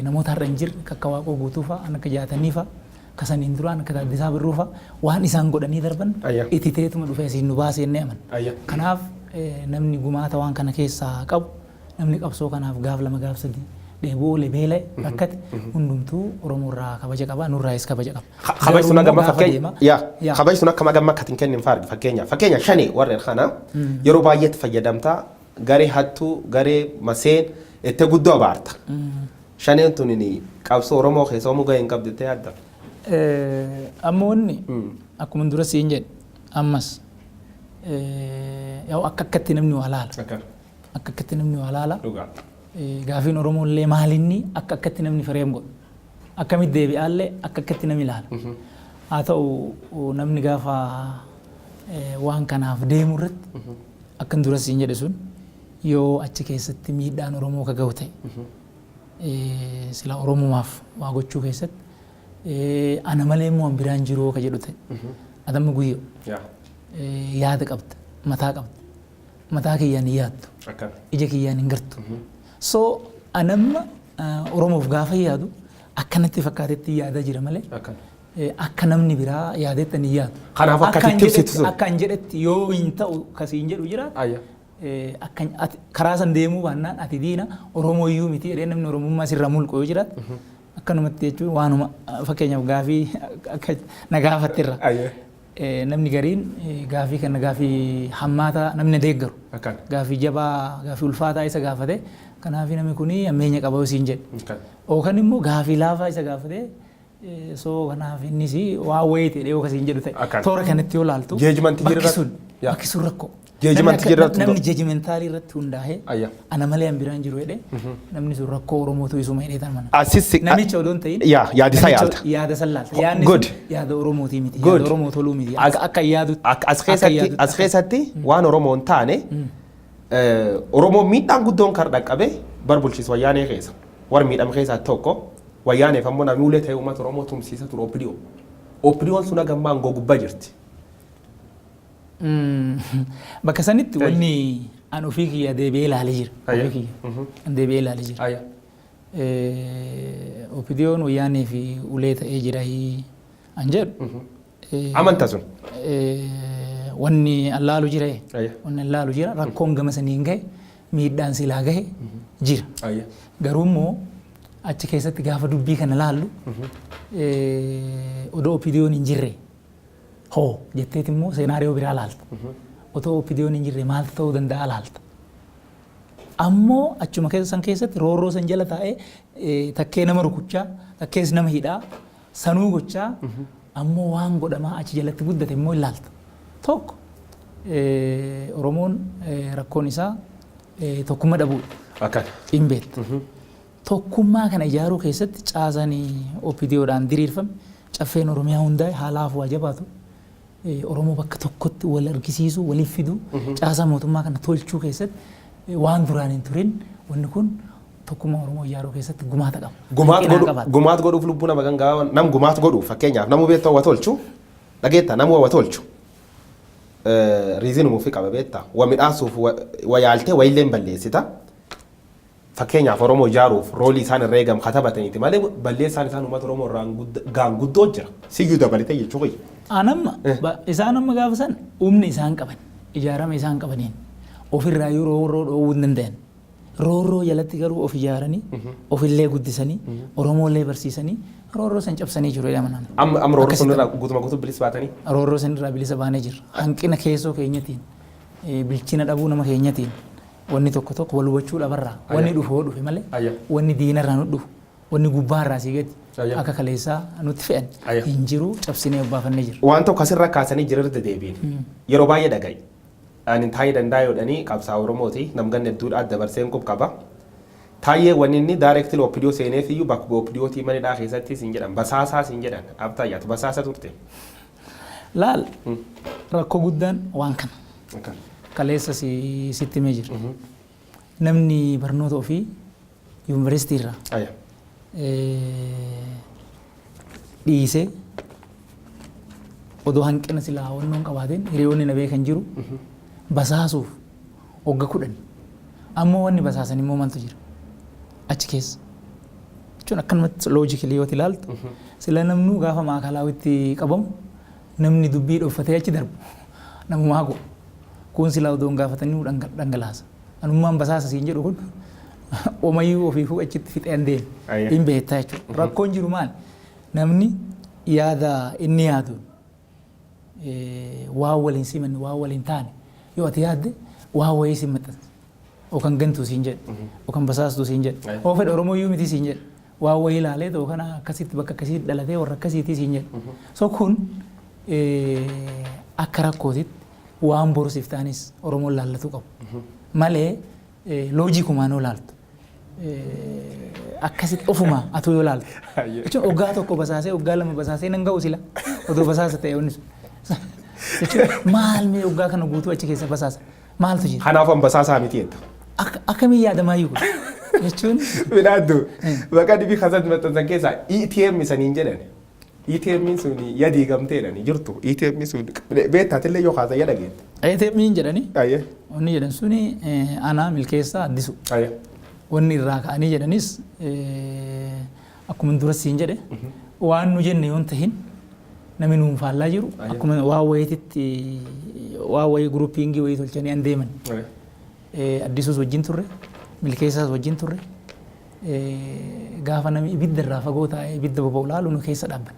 namoota har'a hin jirre akka Waaqoo Guutuu fa'a, kan akka Jaatanii fa'a, kasaniin duraan akka Taaddasaa Birruu fa'a waan isaan godhanii darban Ayya. itti ta'eetuma dhufee asiin nu baasee inni amana. Ayya. Kanaaf namni gumaata waan kana keessaa qabu, namni qabsoo kanaaf gaaf lama gaaf sadii dheebuu oole, beela'e, rakkate hundumtuu Oromoo irraa kabaja qaba, nurraayis kabaja qaba. Kabaj sun Garuu agama gaafa fakkeenya deema yaa yaa. Kabaj sun akkam agama akka hin kennin faargi. Fakkeenya shani warreen kana yeroo baay'eetti fayyadamtaa garee hattuu, garee maseen itti guddoo abaarta. Shaneen tun qabsoo Oromoo keessa hoomuu gahee hin qabdu jettee yaadda? Amma wanni akkuma dura siin jedhe ammas yaa'u akka akkatti namni waa laala. Akka Akka akkatti namni waa laala. Dhugaa. Gaafiin Oromoo illee maalinni akka akkatti namni frame godhu. Akkamitti deebi'aallee akka akkatti namni ilaala. Haa ta'u, namni gaafa waan kanaaf deemu irratti akkan dura siin jedhe sun yoo achi keessatti miidhaan Oromoo ka gahu ta'e sila Oromumaaf waa gochuu keessatti Ana malee immoo an biraan jiru ka jedhu ta'e. Adamma guyyoo yaada qabda, mataa qabda. Mataa kiyyaan hin yaaddu. Ija kiyyaan hin gartu. So anamma Oromoof gaafa yaadu akkanatti fakkaatetti yaadaa jira malee akka namni biraa yaadetti ani hin yaadu. Kanaaf akka Akka ati an ibsitu jedhetti sun. Akka an jedhetti yoo hin ta'u kasiin jedhu jiraate akka ati karaa san deemuu baannaan ati diina Oromoo iyyuu miti jedhee namni Oromummaa sirraa mulqu yoo jiraate, akkanumatti jechuun waanuma fakkeenyaaf gaafii akka na gaafatterra. Namni gariin gaafii kana gaafii hammaataa namni na deeggaru. Gaafii jabaa, gaafii ulfaataa isa gaafate, kanaaf namni kun hammeenya qaba yoo siin jedhe. Yookaan immoo gaafii laafaa isa gaafate, so kanaaf innis waan wayii ta'e yoo kasiin jedhu ta'e. Toora kanatti yoo laaltu Judgment bakki jirra- sun bakki sun rakkoo. Judgment jirratti Namni judgmental irratti hundaa'ee ana malee an biraan jiru jedhee namni sun rakkoo Oromootu isuma jedhee tan mana. Asis Namicha odoo hin ta'in. Yaa yaada isaa namicha yaalta. Yaada san laalta. Yaadni Good. sun yaada Oromootii miti. Good. Yaada Oromoo toluu miti. Akka yaadutti. As Akka keessatti yaadutti. As keessatti waan Oromoon taane, Oromoon miidhaan guddoon kan dhaqqabe bar bulchiinsa wayyaanee keessa. Warri miidhame keessaa tokko wayyaaneef ammoo namni ulee ta'e uummata Oromoo tumsiisa ture OPDO. OPDOn sun haga ammaa aangoo gubbaa jirti. Bakka sanitti wanni an ofii kiyya deebi'ee ilaalee jira. Ofii kiyya. An deebi'ee ilaalee jira. OPDOn wayyaanee fi ulee ta'ee jira an jedhu. Amanta sun. Wanni an laalu jira. Wanni an laalu jira. Rakkoon gama saniin gahe, miidhaan silaa gahe jira. Garuu immoo achi keessatti gaafa dubbii kana laallu, odoo OPDOn hin jirre hoo jetteet immoo scenario biraa laalta. Otoo OPDOn hin jirre maaltu ta'uu danda'a laalta. Ammoo achuma keessa san keessatti roorroo san jala taa'ee takkee nama rukuchaa, takkees nama hidhaa, sanuu gochaa, ammoo waan godhamaa achi jalatti guddate immoo ilaalta. Tokko, Oromoon rakkoon isaa tokkummaa dhabuudha. Hin beekta. Tokkummaa kana ijaaruu keessatti caasaan OPDOdhaan diriirfame, caffeen Oromiyaa hundaa'e, haala hafuu haa jabaatu. Oromoo bakka tokkotti wal argisiisuu, waliif fiduu, caasaa mootummaa kana tolchuu keessatti waan duraan hin turin wanni kun tokkummaa Oromoo ijaaruu keessatti gumaata qaba. Gumaat Hanqina godhu qabaata. Gumaat godhuuf lubbuu nama gangaa nam gumaat godhu, fakkeenyaaf namu beektaa wa tolchu dhageetta, namu wa tolchu reason umuufi qaba beektaa, wa midhaasuuf wa yaaltee wayillee hin balleessita. Fakkeenyaaf Oromoo ijaaruuf role isaan irra eegam katabataniiti malee balleessaan isaan uummata Oromoo irraan gaan guddoo jira. Siyyuu dabalatee jechuu kiyya. Anamma isaan amma gaafa san humni isaan qaban, ijaarama isaan qabaniin ofirraa yoo roorroo dhoowwuu hin danda'an. Roorroo jalatti garuu of ijaaranii, ofillee guddisanii, Oromollee barsiisanii, roorroo san cabsanii jiru jedhama nama. Amma roorroo sun irraa guutuma guutuu bilisa baatanii. Roorroo san irraa bilisa baanee jirra. Hanqina keessoo keenyatiin, bilchina dhabuu nama keenyatiin, wanni tokko tokko wal hubachuu dhabarraa wanni dhufu yoo dhufe malee wanni diinarraa nu dhufu, wanni gubbaarraa asii gadi akka kaleessaa nutti fe'an hin jiru, cabsinee obbaafannee jirra. Waan tokko asirra kaasanii jira irra deebiin. Yeroo baay'ee dhaga'i. Ani Taayee Danda'a yoodhanii qabsaa Oromooti. Namganna hedduudhaa dabarseen qub qaba. Taayee wanni inni directly OPDO seeneef iyyuu bakka OPDOtii manidhaa keessatti siin jedhan, basaasaa siin jedhan, abtaa yaatu basaasa turte. Laal, rakkoo guddaan waan kana. Kaleessa sitti himee jira. Namni barnoota ofii yuunivarsiitii irraa dhiisee odoo hanqina silaa wannoon qabaateen hiriyoonni na beekan jiru basaasuuf wagga 10. Ammoo wanni basaasan immoo maaltu jira achi keessa jechuun akkanumatti logically yoo ilaaltu, sila namnuu gaafa maakalaawwitti qabamu namni dubbii dhoffatee achi darbu namumaa go'u kun silaa odoo hin gaafatanii dhangalaasa. Anummaan basaasa siin jedhu kun omayyuu ofiifuu achitti fixee an deeme hin beektaa jechuudha. Rakkoon jiru maali? Namni yaada inni yaaduun waan waliin simanne, waan waliin taane yoo ati yaadde, waan wayii sin maxxansa. Yookaan gantuu siin jedhe, yookaan basaastuu siin jedhe, yoo fedhe Oromoo iyyuu miti siin jedhe, waan wayii ilaalee ta'u kana akkasitti bakka akkasiitti dhalatee warra akkasiitii siin jedhe. So kun akka rakkootitti waan borusiif ta'anis Oromoon laallatu qabu. Malee loojiikumaan yoo laaltu, akkasitti ofuma atuu yoo laaltu. Jechuun waggaa 1 basaasee, waggaa 2 basaasee nan ga'u sila odoo basaasa ta'e wanni sun. Jechuun maal mee waggaa kana guutuu achi keessa basaasa maaltu jira? Kanaaf an basaasaa miti jetta. Akkamiin yaadamaayyuu kun? Jechuun Midhaaddu maqaa dhibii kasatti maxxansan keessaa ETM saniin jedhan. ATM sun ya diigamteedhani jirtu. ATM sun beektaatillee yoo kaasa ya dhageette. ATM jedhani wanni jedhan suni anaa Milkeessaa Addisu. Wanni irraa ka'anii jedhanis akkuma dura siin jedhe, waan nu jenne yoon tahin namni nuun faallaa jiru akkuma waan wayiititti waan wayii grouping wayii tolchanii an deeman. Addisuus wajjin turre, Milkeessaas wajjin turre. Gaafa namni ibidda irraa fagoo taa'ee ibidda boba'u laalu nu keessa dhaabban.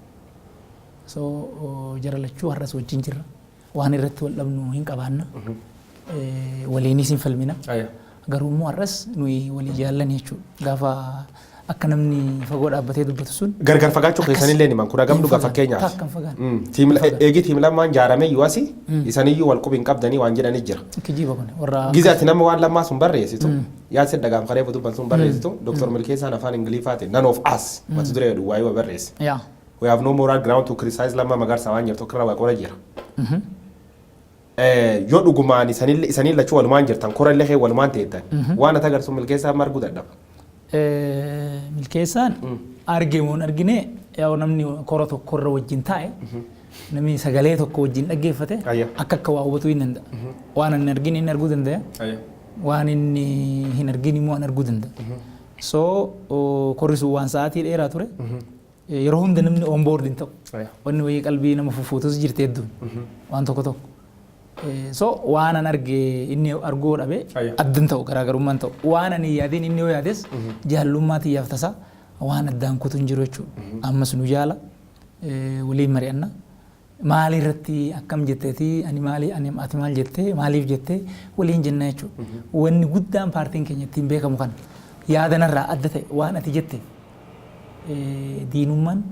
So jara lachuu har'as wajjin jirra. Waan irratti wal dhabnu hin qabaanna. Waliinis hin falmina. Garuu immoo har'as nuyi walii jaallan jechuudha. Gaafa akka namni fagoo dhaabbatee dubbatu sun. Gargar fagaachuu keessanillee himan kun hagam dhuga fakkeenyaaf? Takka hin fagaanne. Eegi team lamaan jaaramee iyyuu asii isaniyyuu wal qubi hin qabdanii waan jedhanii jira. Kijiba kun warra. Gize ati nama waan lammaa sun barreessitu, yaad dhagaam karee dubban sun barreessitu, Dr. Milkeessaan afaan Ingiliffaatiin "none of us" mata duree jedhu waa'ee barreesse. "We have no moral ground to criticize Lammaa Magarsaa" waan jirtu tokko irraa qora jira. Yoo dhugumaan isanii lachuu walumaan jirtan, kora illee walumaan teettan, waan ati agarsu Milkeessaan marguu dadhaba. Milkeessaan arge moo hin argine, yaa namni kora tokkorra wajjin taa'e, namni sagalee tokko wajjin dhaggeeffate akka waa hubatuu hin danda'a. Waan inni argine inni arguu danda'a. Waan inni hin argin immoo an arguu danda'a. So korri sun waan sa'aatii dheeraa ture. Yeroo hunda namni on board hin ta'u. Wanni wayii qalbii nama fuffuutus jirti hedduun waan tokko tokko. So waan an arge inni arguu dhabe addan ta'u, garaagarummaan ta'u. Waan ani yaadin inni yoo yaades jaallummaa xiyyaaf tasaa waan addaan kutu hin jiru jechuudha. Ammas nu jaala, waliin mari'anna. Maali irratti akkam jetteeti, ani maali, ani ati maal jettee, maaliif jettee waliin jenna jechuudha. Wanni guddaan paartiin keenya ittiin beekamu kana, yaadanarraa adda ta'e waan ati jette diinummaan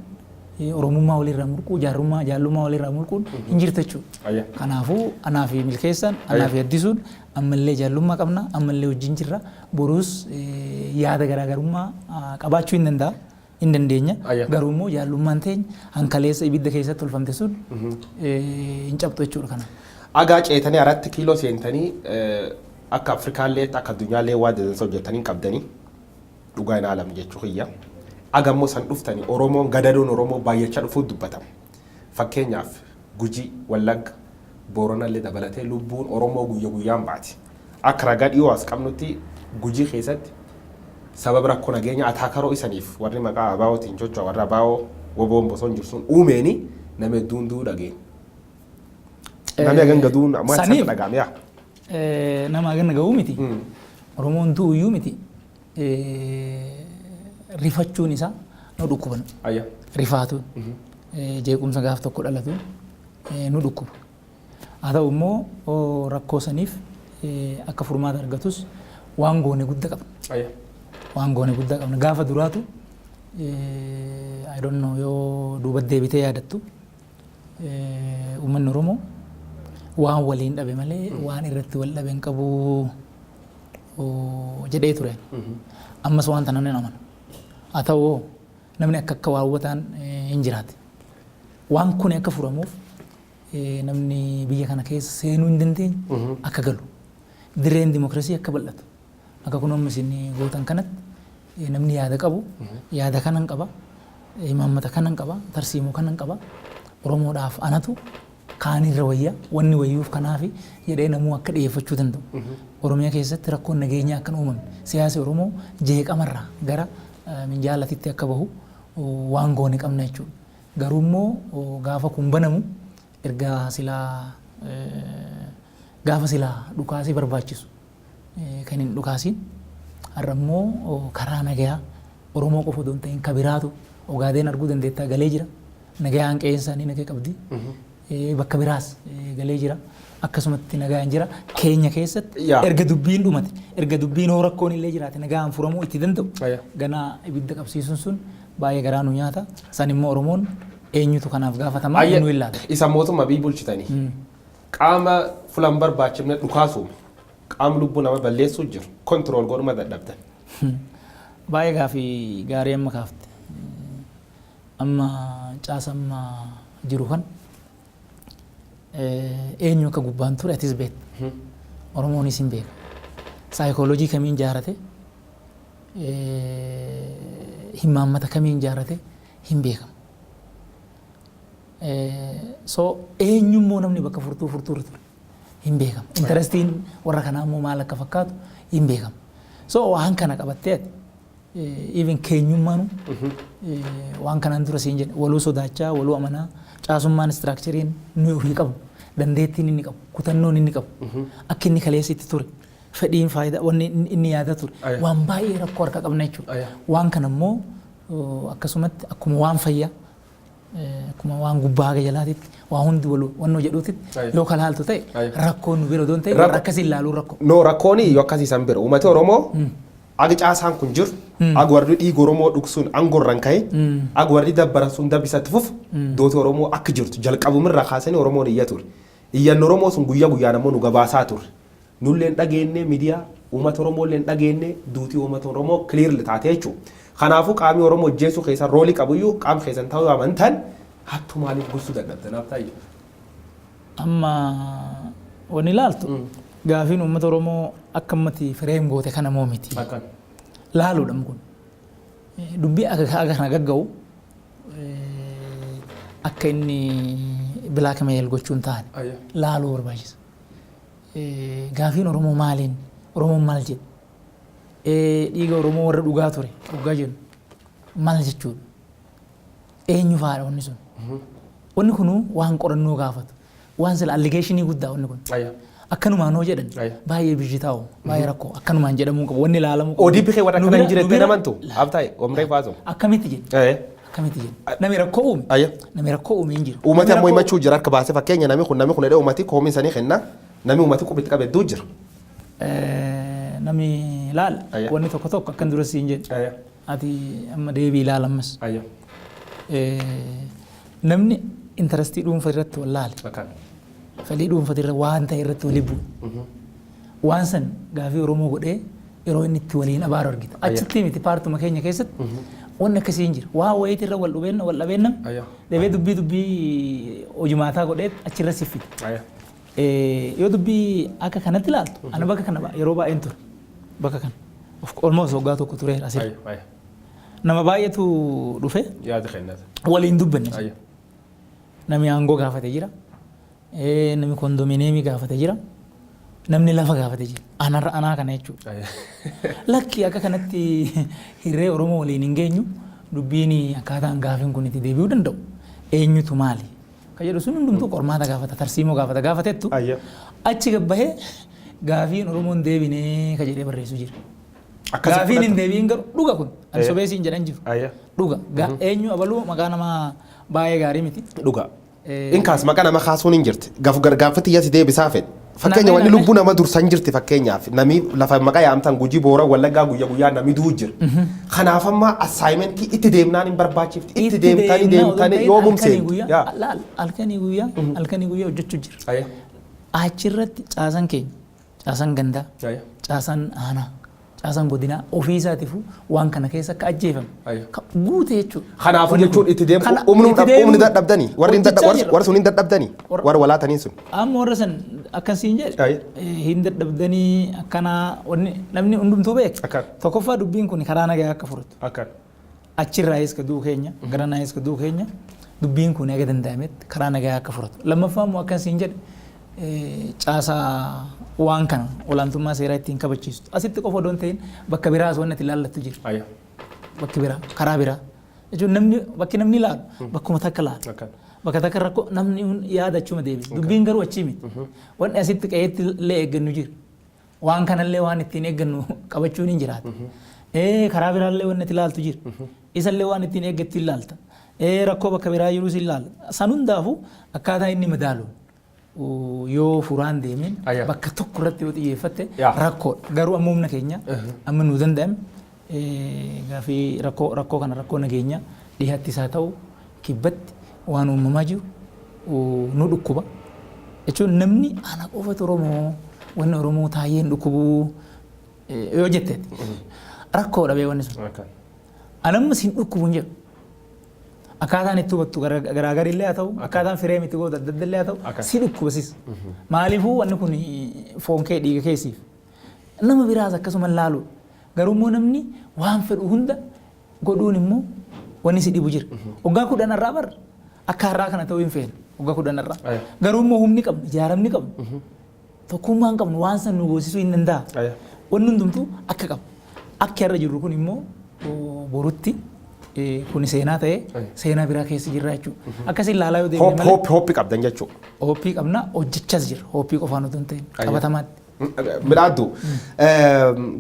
oromummaa walirraa mulquu, jaarrummaa jaallummaa walirraa mulquun hin jirtu jechuudha. Kanaafuu anaa fi Milkeessaan, anaa fi Addisuun ammallee jaallummaa qabna, ammallee wajjin jirra. Boruus yaada garaagarummaa qabaachuu hin danda'a. Hin dandeenya. Garuu immoo jaallummaan teenya hankaleessa ibidda keessatti tolfamte sun hin cabxu jechuudha kana. Agaa ceetanii aratti kiiloo seentanii akka Afrikaallee akka addunyaallee waan dansa hojjetanii qabdanii dhugaa hin aalamne jechuu kiyya. Aga immoo san dhuftanii Oromoon gadadoon Oromoo baay'achaa dhufuu dubbatama. Fakkeenyaaf Gujii, Wallagga, Booranallee dabalatee lubbuun Oromoo guyya guyyaan baati. Akka ragaa dhiyoo as qabnutti Gujii keessatti sababa rakkoo nageenya ataakaroo isaniif warri maqaa ABO'tiin socho'a, warra ABO woboon boson jiru sun uumeeni nama hedduun du'uu dhageenya. Namni hagan gaduun maal isaan Saniif dhaga'ame yaa? Nama hagan ga'uu miti. Oromoon du'uyyuu miti. Rifachuun isaa nu dhukkuba. Rifaatuun jeequmsa gaaf tokko dhalatuun nu dhukkuba. Haa ta'u immoo rakkoo saniif akka furmaata argatus waan goone guddaa qabna. Waan goone guddaa qabna. Gaafa duraatu, I don't know, yoo duuba deebitee yaadattu, uummanni Oromoo waan waliin dhabe malee waan irratti wal dhabe hin qabu jedhee ture. Ammas waan tana nan amana. Haa ta'u namni akka waa hubataan hin jiraate. Waan kun akka furamuuf namni biyya kana keessa seenuu hin dandeenye akka galu. Dirreen dimokiraasii akka bal'atu. Akka kun amma isin gootan kanatti namni yaada qabu, yaada kanan qaba, imaammata kanan qaba, tarsiimoo kanan qaba, Oromoodhaaf anatu kaanirra wayya, wanni wayyuuf kanaafi jedhee namuu akka dhiyeeffachuu danda'u. Oromiyaa keessatti rakkoon nageenyaa akka hin uumamne, siyaasi Oromoo jeeqamarraa gara minjaalatitti akka bahu waan goone qabna jechuudha. Garuu immoo gaafa kun banamu erga silaa gaafa silaa dhukaasii barbaachisu kan hin dhukaasiin, har'a immoo karaa nagayaa Oromoo qofa odoo hin ta'in kabiraatu Ogaadeen arguu dandeettaa galee jira. Nagayaan qe'een isaanii nagaa qabdi. Bakka biraas galee jira. Akkasumatti nagaan jira. Keenya keessatti erga dubbiin dhumate, erga dubbiin hoo rakkoon illee jiraate nagaan furamuu itti danda'u. Ganaa ibidda qabsiisuun sun baay'ee garaa nu nyaata. San immoo Oromoon eenyutu kanaaf gaafatamaa nu ilaala. Isa mootummaa biyya bulchitanii qaama fulan barbaachifne dhukaasuun qaama lubbuu nama balleessuu jiru control godhuma dadhabdan. Baay'ee gaafii gaarii amma kaafte. Amma caasa amma jiru kan eenyu akka gubbaan ture atis beekta. Oromoonis hin beeka. Saayikooloojii kamiin jaarate, himaammata kamiin jaarate hin beekamu. So eenyummoo namni bakka furtuu furtuu irra ture hin beekamu. Interestiin warra kanaa immoo maal akka fakkaatu hin beekamu. So waan kana qabattee ati even keenyummaanu waan kanaan dura siin jedhe, waluu sodaachaa, waluu amanaa, caasummaan, structureiin nuyi ofii qabu, dandeettiin inni qabu, kutannoon inni qabu, akka inni kaleessa itti ture, fedhiin faayidaa wanni inni yaada ture, waan baay'ee rakkoo harka qabna jechuudha. Waan kana immoo akkasumatti akkuma waan fayyaa, akkuma waan gubbaa haga jalaatitti waa hundi wal wannoo jedhuutitti yoo kalaaltu ta'e, rakkoon nu bira odoon ta'e warra akkasii ilaaluun rakkoo. No, rakkoon yoo akkasiisan bira uummati Oromoo agi caasaan kun jiru, agi warri dhiiga Oromoo dhugsuun aangorran ka'e, agi warri dabbaran sun dabbisatti fufu, dooti Oromoo akka jirtu jalqabumirraa kaasanii Oromoon iyya ture. Iyyanni Oromoo sun guyyaa guyyaan ammoo nu gabaasaa ture. Nulleen dhageenne, miidiyaa uummata Oromoo illee dhageenne, duutii uummata Oromoo clearly taate jechuudha. Kanaafuu qaamni Oromoo hojjeessuu keessan roolii qabuyyuu qaama keessan ta'uu amantan hattu maaliif gorsuu dadhabdanaaf ta'e? Amma wanni ilaaltu gaafiin uummata Oromoo akka ammatti frame goote kana moo miti. Akkan. Laaluudha kun. Dubbii akka kana gagga'u akka inni blackmail gochuun taane laaluu barbaachisa. Gaafiin Oromoo maaliin? Oromoon maal jedhe? Dhiiga Oromoo warra dhugaa ture dhugaa jennu maal jechuudha? Eenyu fa'aadha wanni sun? Wanni kunuu waan qorannoo gaafatu. Waan sila allegation guddaa wanni kun. Akkanumaan hoo jedhan baay'ee bijitaa'u, baay'ee rakkoo akkanumaan jedhamuu qabu, wanni ilaalamuu qabu. ODP kee warra Nu akkana hin bira- jiretti nu bira- namantu. Abtaa'e omree baasu. Akkamitti jedhe? Akkamitti jedhe? Namni rakkoo uume. Namni rakkoo uume hin jiru. Uummati Namni ammoo rakkoo- himachuu jira harka baasee, fakkeenya namni kun jedhee uummati koomii sanii kenna, namni uummati qubitti qabe hedduu jira. Namni ilaala wanni tokko tokko akkan dura siin jedhe. Ati amma deebii ilaala ammas. Namni interestii dhuunfa irratti wallaale. Fedhii dhuunfa irra waan ta'e irratti walii bu'u. Waan san gaafii Oromoo godhee yeroo inni itti waliin abaaru argita. Achitti miti, paartuma keenya keessatti wanni akkasii hin jiru. Waan wayiiti irra wal dhubeenna wal dhabeenna dhabee dubbii hojimaataa godhee achirra siffite. Yoo dubbii akka kanatti ilaaltu, ana bakka kana yeroo baay'een ture. Bakka kana. Of almost waggaa tokko tureera asirra. Nama baay'eetu dhufe Yaada kennata. waliin dubbanne. Namni aangoo gaafate jira. Namni kondominiyeemii gaafate jira. Namni lafa gaafate jira. Anarra anaa kana jechuudha. Lakki, akka kanatti hirree Oromoo waliin hin geenyu, dubbiin akkaataan gaafiin kun itti deebi'uu danda'u eenyutu maali? Ka jedhu sun hundumtuu qormaata gaafata, tarsiimoo gaafata gaafatettu achi gabbahee gaafiin Oromoon deebinee ka jedhee barreessu jira. Akkasi Gaafiin hin fudhata. deebi'in garuu dhuga kun ani sobee siin jedhan jiru. Dhuga eenyu abaluu maqaa namaa baay'ee gaarii miti. Dhuga. Inkaas maqaa nama kaasuun hin jirti. Gaaf gargaafatti iyyasi deebisaa fedhe. Fakkeenya wanni Namni- lubbuu nama dursan jirti, fakkeenyaaf nami lafa maqaa yaamtan Gujii, Boora, Wallaggaa guyya guyyaa nami du'u jira. Kanaaf amma assignmentii itti deemnaan hin barbaachifti. Itti deemtanii deemnaa odoo deemtanii hin yoo ta'in mumseen. Laal, halkanii guyyaa hojjechuu jira. Achirratti caasan keenya, caasan gandaa, caasaan aanaa, caasaan godinaa ofii isaatiifuu waan kana keessa akka ajjeefame guute jechuudha. Kanaafuu Wanni jechuun kun. itti deemu Kana humni itti deemuu humni dadhabdanii warri hin hojjechaa jira. warri sun hin dadhabdanii warri walaatanii sun. Amma warra san akkasiin jedhe hin dadhabdanii akkanaa wanni namni hundumtuu beeka. Tokkoffaa dubbiin kun karaa nagaa akka furatu. Achirraayis ka du'u keenya, garanaayis ka du'u keenya, dubbiin kun haga danda'ametti karaa nagaa akka furatu. Lammaffaa immoo akkasiin jedhe, caasaa waan kana olaantummaa seeraa ittiin kabachiistu. Asitti qofa odoo hin ta'in bakka biraas wanni ati ilaallattu jira. Bakki biraa, karaa biraa. Jechuun namni bakki namni ilaalu bakkuma takka ilaala. Bakka takka rakkoo namni yaada achuma deebisa. Dubbiin garuu achii miti. Wanni asitti qe'eetti illee eeggannu jira. Waan kanallee waan ittiin eeggannu qabachuun hin jiraata. Karaa biraallee wanni ati ilaaltu jira. Isallee waan ittiin eeggattu ilaalta. Rakkoo bakka biraa jirus ilaala. San hundaafuu akkaataa inni madaalu yoo furaan deemeen bakka tokko irratti yoo xiyyeeffatte rakkoodha. Garuu amma humna keenya amma nuu danda'ame gaafii rakkoo kana, rakkoo nageenya dhiyaatti isaa ta'u kibbatti waan uumamaa jiru nu dhukkuba. Jechuun namni ana qofatu Oromoo, wanni Oromoo taayyeen dhukkubuu yoo jetteeti rakkoodha bee wanni sun. Anamma siin dhukkubu hin jedhu. Akkaataan itti hubattu garaagari illee haa ta'u, akkaataan frame itti gootu adda adda illee haa ta'u, si dhukkuba sis. Maaliifuu wanni kun foon kee, dhiiga keessiif. Nama biraas akkasuma laalu. Garuu immoo namni waan fedhu hunda godhuun immoo wanni si dhibu jira. Waggaa 10 irraa bar Akka har'aa kana ta'uu hin feenu waggaa 10 irraa. Garuu immoo humni qabnu, ijaaramni qabnu, tokkummaan qabnu waan san nu goosisuu hin danda'a. Wanni hundumtuu akka qabu. Akki har'a jirru kun immoo borutti kun seenaa ta'ee seenaa biraa keessa jirra jechuudha. Akkasiin ilaalaa yoo deemne malee. Hope qabdan jechuudha. Hope qabna, hojjechaas jira. Hope qofaan otoo hin ta'in qabatamaatti. Midhaaddu.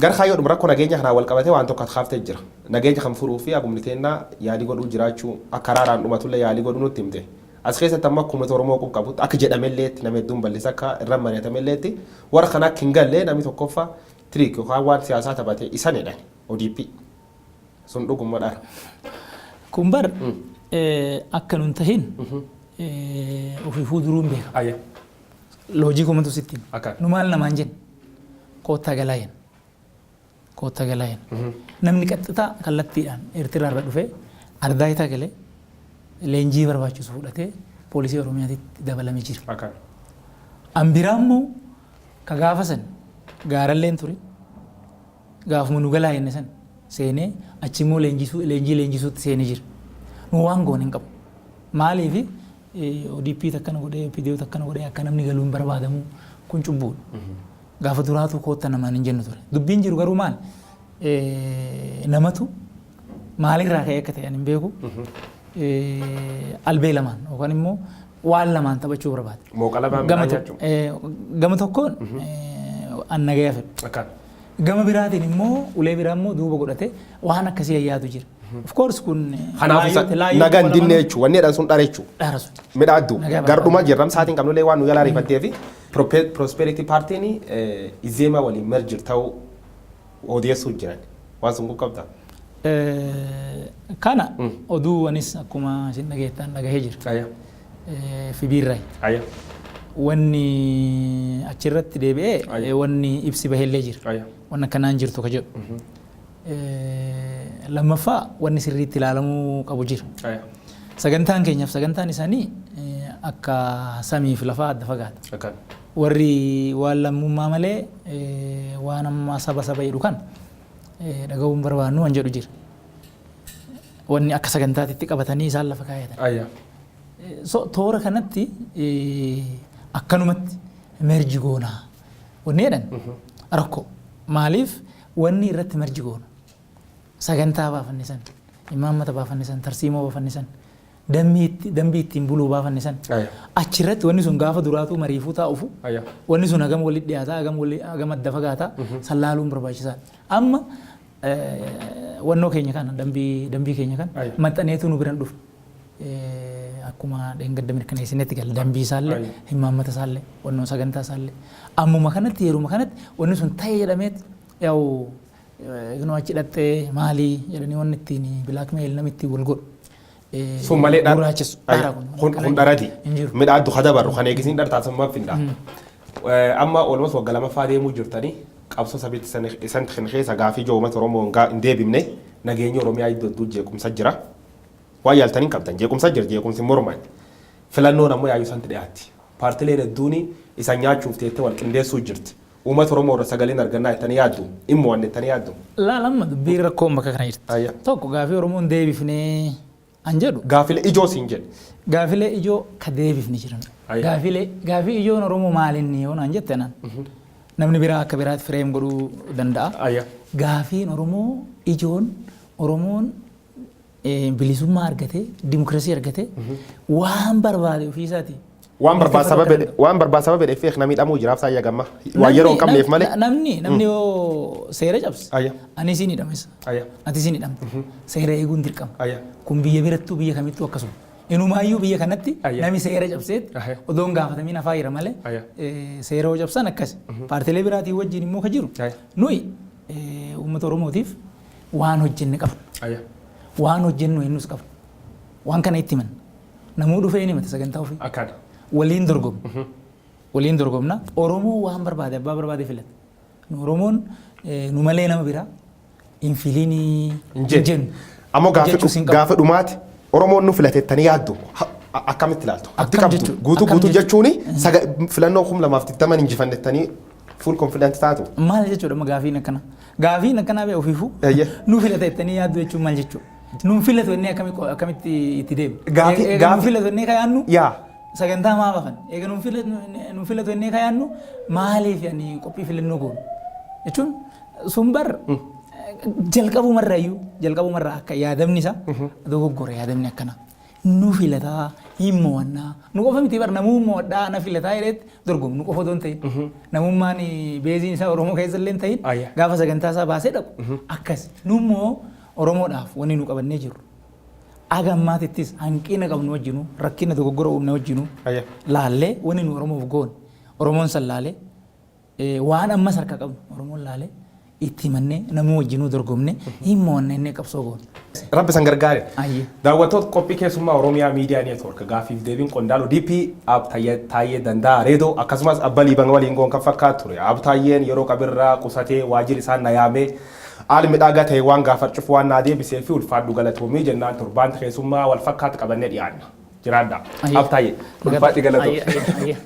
Gara kaayyoodhuma rakkoo nageenya kanaan wal qabatee waan tokko kaaftee jira. Nageenya kan furuu fi hagumni teennaa yaalii godhuu jiraachuu, akka araaraan dhumatullee yaalii godhuu nutti himte. As keessatti amma akkuma Oromoo qub qabutti, akka jedhamelleetti, nama hedduun bal'isa, akka irra mari'atamelleetti, warra kana akka hin galle namni tokkoffaa trick yookaan waan siyaasaa taphate isan jedhan ODP. Sun dhuguma dhara? Kun bar akka nun tahin ofii fuulduruun beekama. Loojii kumatu sitti hima. Nu maal namaan jenna? Koottaa galaa jenna. Koottaa galaa jenna. Namni qaxxitaa kallattiidhaan Eertiraa irra dhufee Ardaayitaa galee leenjii barbaachisu fudhatee poolisii Oromiyaatitti dabalame jira. An biraa immoo ka gaafa san gaarallee hin turin, gaafuma nu galaa jenne san seenee achi immoo leenjisuu leenjii leenjisuutti seenee jira. Nu waan goone hin qabu. Maaliif ODP takkana godhee, OPDO takkana godhee akka namni galuu hin barbaadamu, kun cubbuudha. Gaafa duraatu kootta namaan hin jennu ture. Dubbiin jiru garuu maal? Namatu maalirraa ka'ee akka ta'e ani hin beeku. Albee lamaan yookaan immoo waan lamaan taphachuu barbaada. Mooqa lamaan Gama midhaan nyaachuu. Gama tokkoon an nagaya fedhu. Gama biraatiin immoo ulee biraa immoo duuba godhate waan akkasii ayyaatu jira. Of course kun Kanaafuu nagaan dinne jechuudha. Wanni jedhan sun dhara jechuudha. Dhara sun. Midhaaddu. Nagaa Garduma jirram sa'aatiin qabnullee waan nu jalaa ariifattee fi Prosperity Partiin Izeemaa waliin merge ta'uu odeessuu jiran. Waan sun qabda. Kana oduu anis akkuma isin dhageettan dhagahee jira. Fibiirraa. Wanni achirratti deebi'ee wanni ibsi bahellee jira. Wanni akkanaan jirtu ka jedhu. Lammaffaa, wanni sirriitti ilaalamuu qabu jira. Sagantaan keenyaaf sagantaan isaanii akka samii fi lafaa adda fagaata. Warri waan lammummaa malee waan amma saba saba jedhu kan dhaga'uun barbaannu waan jedhu jira. Wanni akka sagantaatitti qabatanii isaan lafa kaayatan. So toora kanatti akkanumatti merge goonaa wanni jedhan rakkoo. Maaliif wanni irratti merge goona? Sagantaa baafanne san, imaammata baafanne san, tarsiimoo baafanne san, dambii ittiin buluu baafanne san. Achirratti wanni sun gaafa duraatuu mariifuu taa'ufu wanni sun hagam walitti dhiyaataa, hagam walii hagam adda fagaataa san laaluun barbaachisaadha. Amma wannoo keenya kana, dambii keenya kana maxxaneetu nu biran dhufe. Akkuma dheengadda mirkaneessinetti gala dambii isaallee, imaammata isaallee, wannoo sagantaa isaallee ammuma kanatti, yeruma kanatti wanni sun ta'e jedhameet yaa'u ginoo achi dhattee maalii jedhanii wanni ittiin blackmail namni ittiin wal godhu. Sun malee Gurraachisu. Dhara kun. Kun dharati. Hin jiru. Midhaaddu kadabarru kan eegisiin dhartaa sun maaf finda. Amma oolmas waggaa lamaffaa deemuu jirtanii, qabsoo sabiitti isan kan keessa gaafii ijoo uummata Oromoo hin deebifne, nageenya Oromiyaa iddoo hedduu jeequmsa jira. Waan yaaltanii qabdan jeequmsa jira, jeequmsi morman. Filannoon ammoo yaayyuu isanti dhiyaatti. Paartileen hedduun isan nyaachuuf teettee wal qindeessuu jirti. Uummata Oromoo irra sagaleen argannaa jettanii yaaddu? Dhimma waan jettanii yaaddu? Laal, amma dubbiin rakkoon bakka kana jirti. Tokko, gaafii Oromoon deebifnee an jedhu. Gaafilee ijoo siin jedhe. Gaafilee ijoo ka deebifne jiran. Gaafilee gaafii ijoon Oromoo maalinni yoo naan jette naan. Namni biraa akka biraatti frame godhuu danda'a. Gaafiin Oromoo ijoon Oromoon bilisummaa argatee, dimokiraasii argatee, waan barbaade ofiisaatii. Waan barbaad saba bedhe, waan barbaad saba bedhe feek namni hidhamuu jiraaf saayya gamma. Waan yeroo hin qabneef malee. Namni yoo seera cabse ani siin hidhames. Ati siin hidhamte. Seera eeguun dirqama. Kun biyya birattuu, biyya kamittuu akkasuma. Inumaayyuu biyya kanatti namni seera cabseet odoo hin gaafatamiin hafaa jira malee seera yoo cabsan akkasi. Paartiilee biraatiin wajjin immoo ka jiru nuyi uummata Oromootiif waan hojjenne qabna. Waan hojjennu eenyus qabna. Waan kana itti himan. Namuu dhufee ni himata sagantaa ofii. Waliin dorgomna. Waliin dorgomna. Oromoo waan barbaade, abbaa barbaade filata. Nu Oromoon nu malee nama biraa hin filinii hin jennu. Ammoo gaafa dhumaati Oromoon nu filatettanii yaaddu, akkamitti ilaaltu? Abdii Akkam qabdu jechuudha? guutuu Akkam guutuu jechuudha? jechuuni filannoo 2020 injifannettanii full confident taatu. Maal jechuudha amma gaafiin akkana? Gaafiin akkanaa bee ofiifuu nu filata jettanii yaaddu jechuun maal jechuudha? Nuun filatu inni akkamitti itti deemu? Gaafi- Eega nuun filatu inni kayaannu sagantaa maa baafan? Eega nuun filatu inni kayaannu maaliif ani qophii filannoo goonu? Jechuun sun bar jalqabumarraayyuu, jalqabumarraa akka yaadamni isaa dogoggora, yaadamni akkana. Nu filataa hin mo'annaa. Nu qofa miti bar, namuu mo'adhaa na filataa jedheetti dorgomu, nu qofa otoo hin ta'in. Namummaan beeziin isaa Oromoo keessa illee hin ta'in gaafa sagantaa isaa baasee dhaqu akkas. Nu immoo Oromoodhaaf wanni nu qabannee jirru, aga ammaatittis hanqina qabnu wajjinu, rakkina dogoggora uumne wajjinu laallee, wanni nu Oromoof goone Oromoon san laalee, waan ammas harka qabnu Oromoon laalee, itti himannee namuu wajjinuu dorgomne hin mo'anne innee qabsoo goone. Rabbi san gargaare. Ayyee. Daawwattoota qophii keessummaa Oromiyaa Miidiyaa Neetwoork, gaaffiif deebiin qondaala ODP Aab Taayyee Danda'a Reedoo akkasumas Abba Liiban waliin goon kan fakkaatu ture. Aab Taayyeen yeroo qabirraa qusatee waajjira isaan na yaamee haala midhaagaa ta'e waan gaafachuuf waan naa deebisee fi ulfaadhu galatoomii jennaan, torbaan keessummaa wal fakkaatu qabannee dhiyaanna. Jiraadha. Ayyee. Aab Taayyee, ulfaadhi galatoomii. Ayyee, ayyee, ayyee.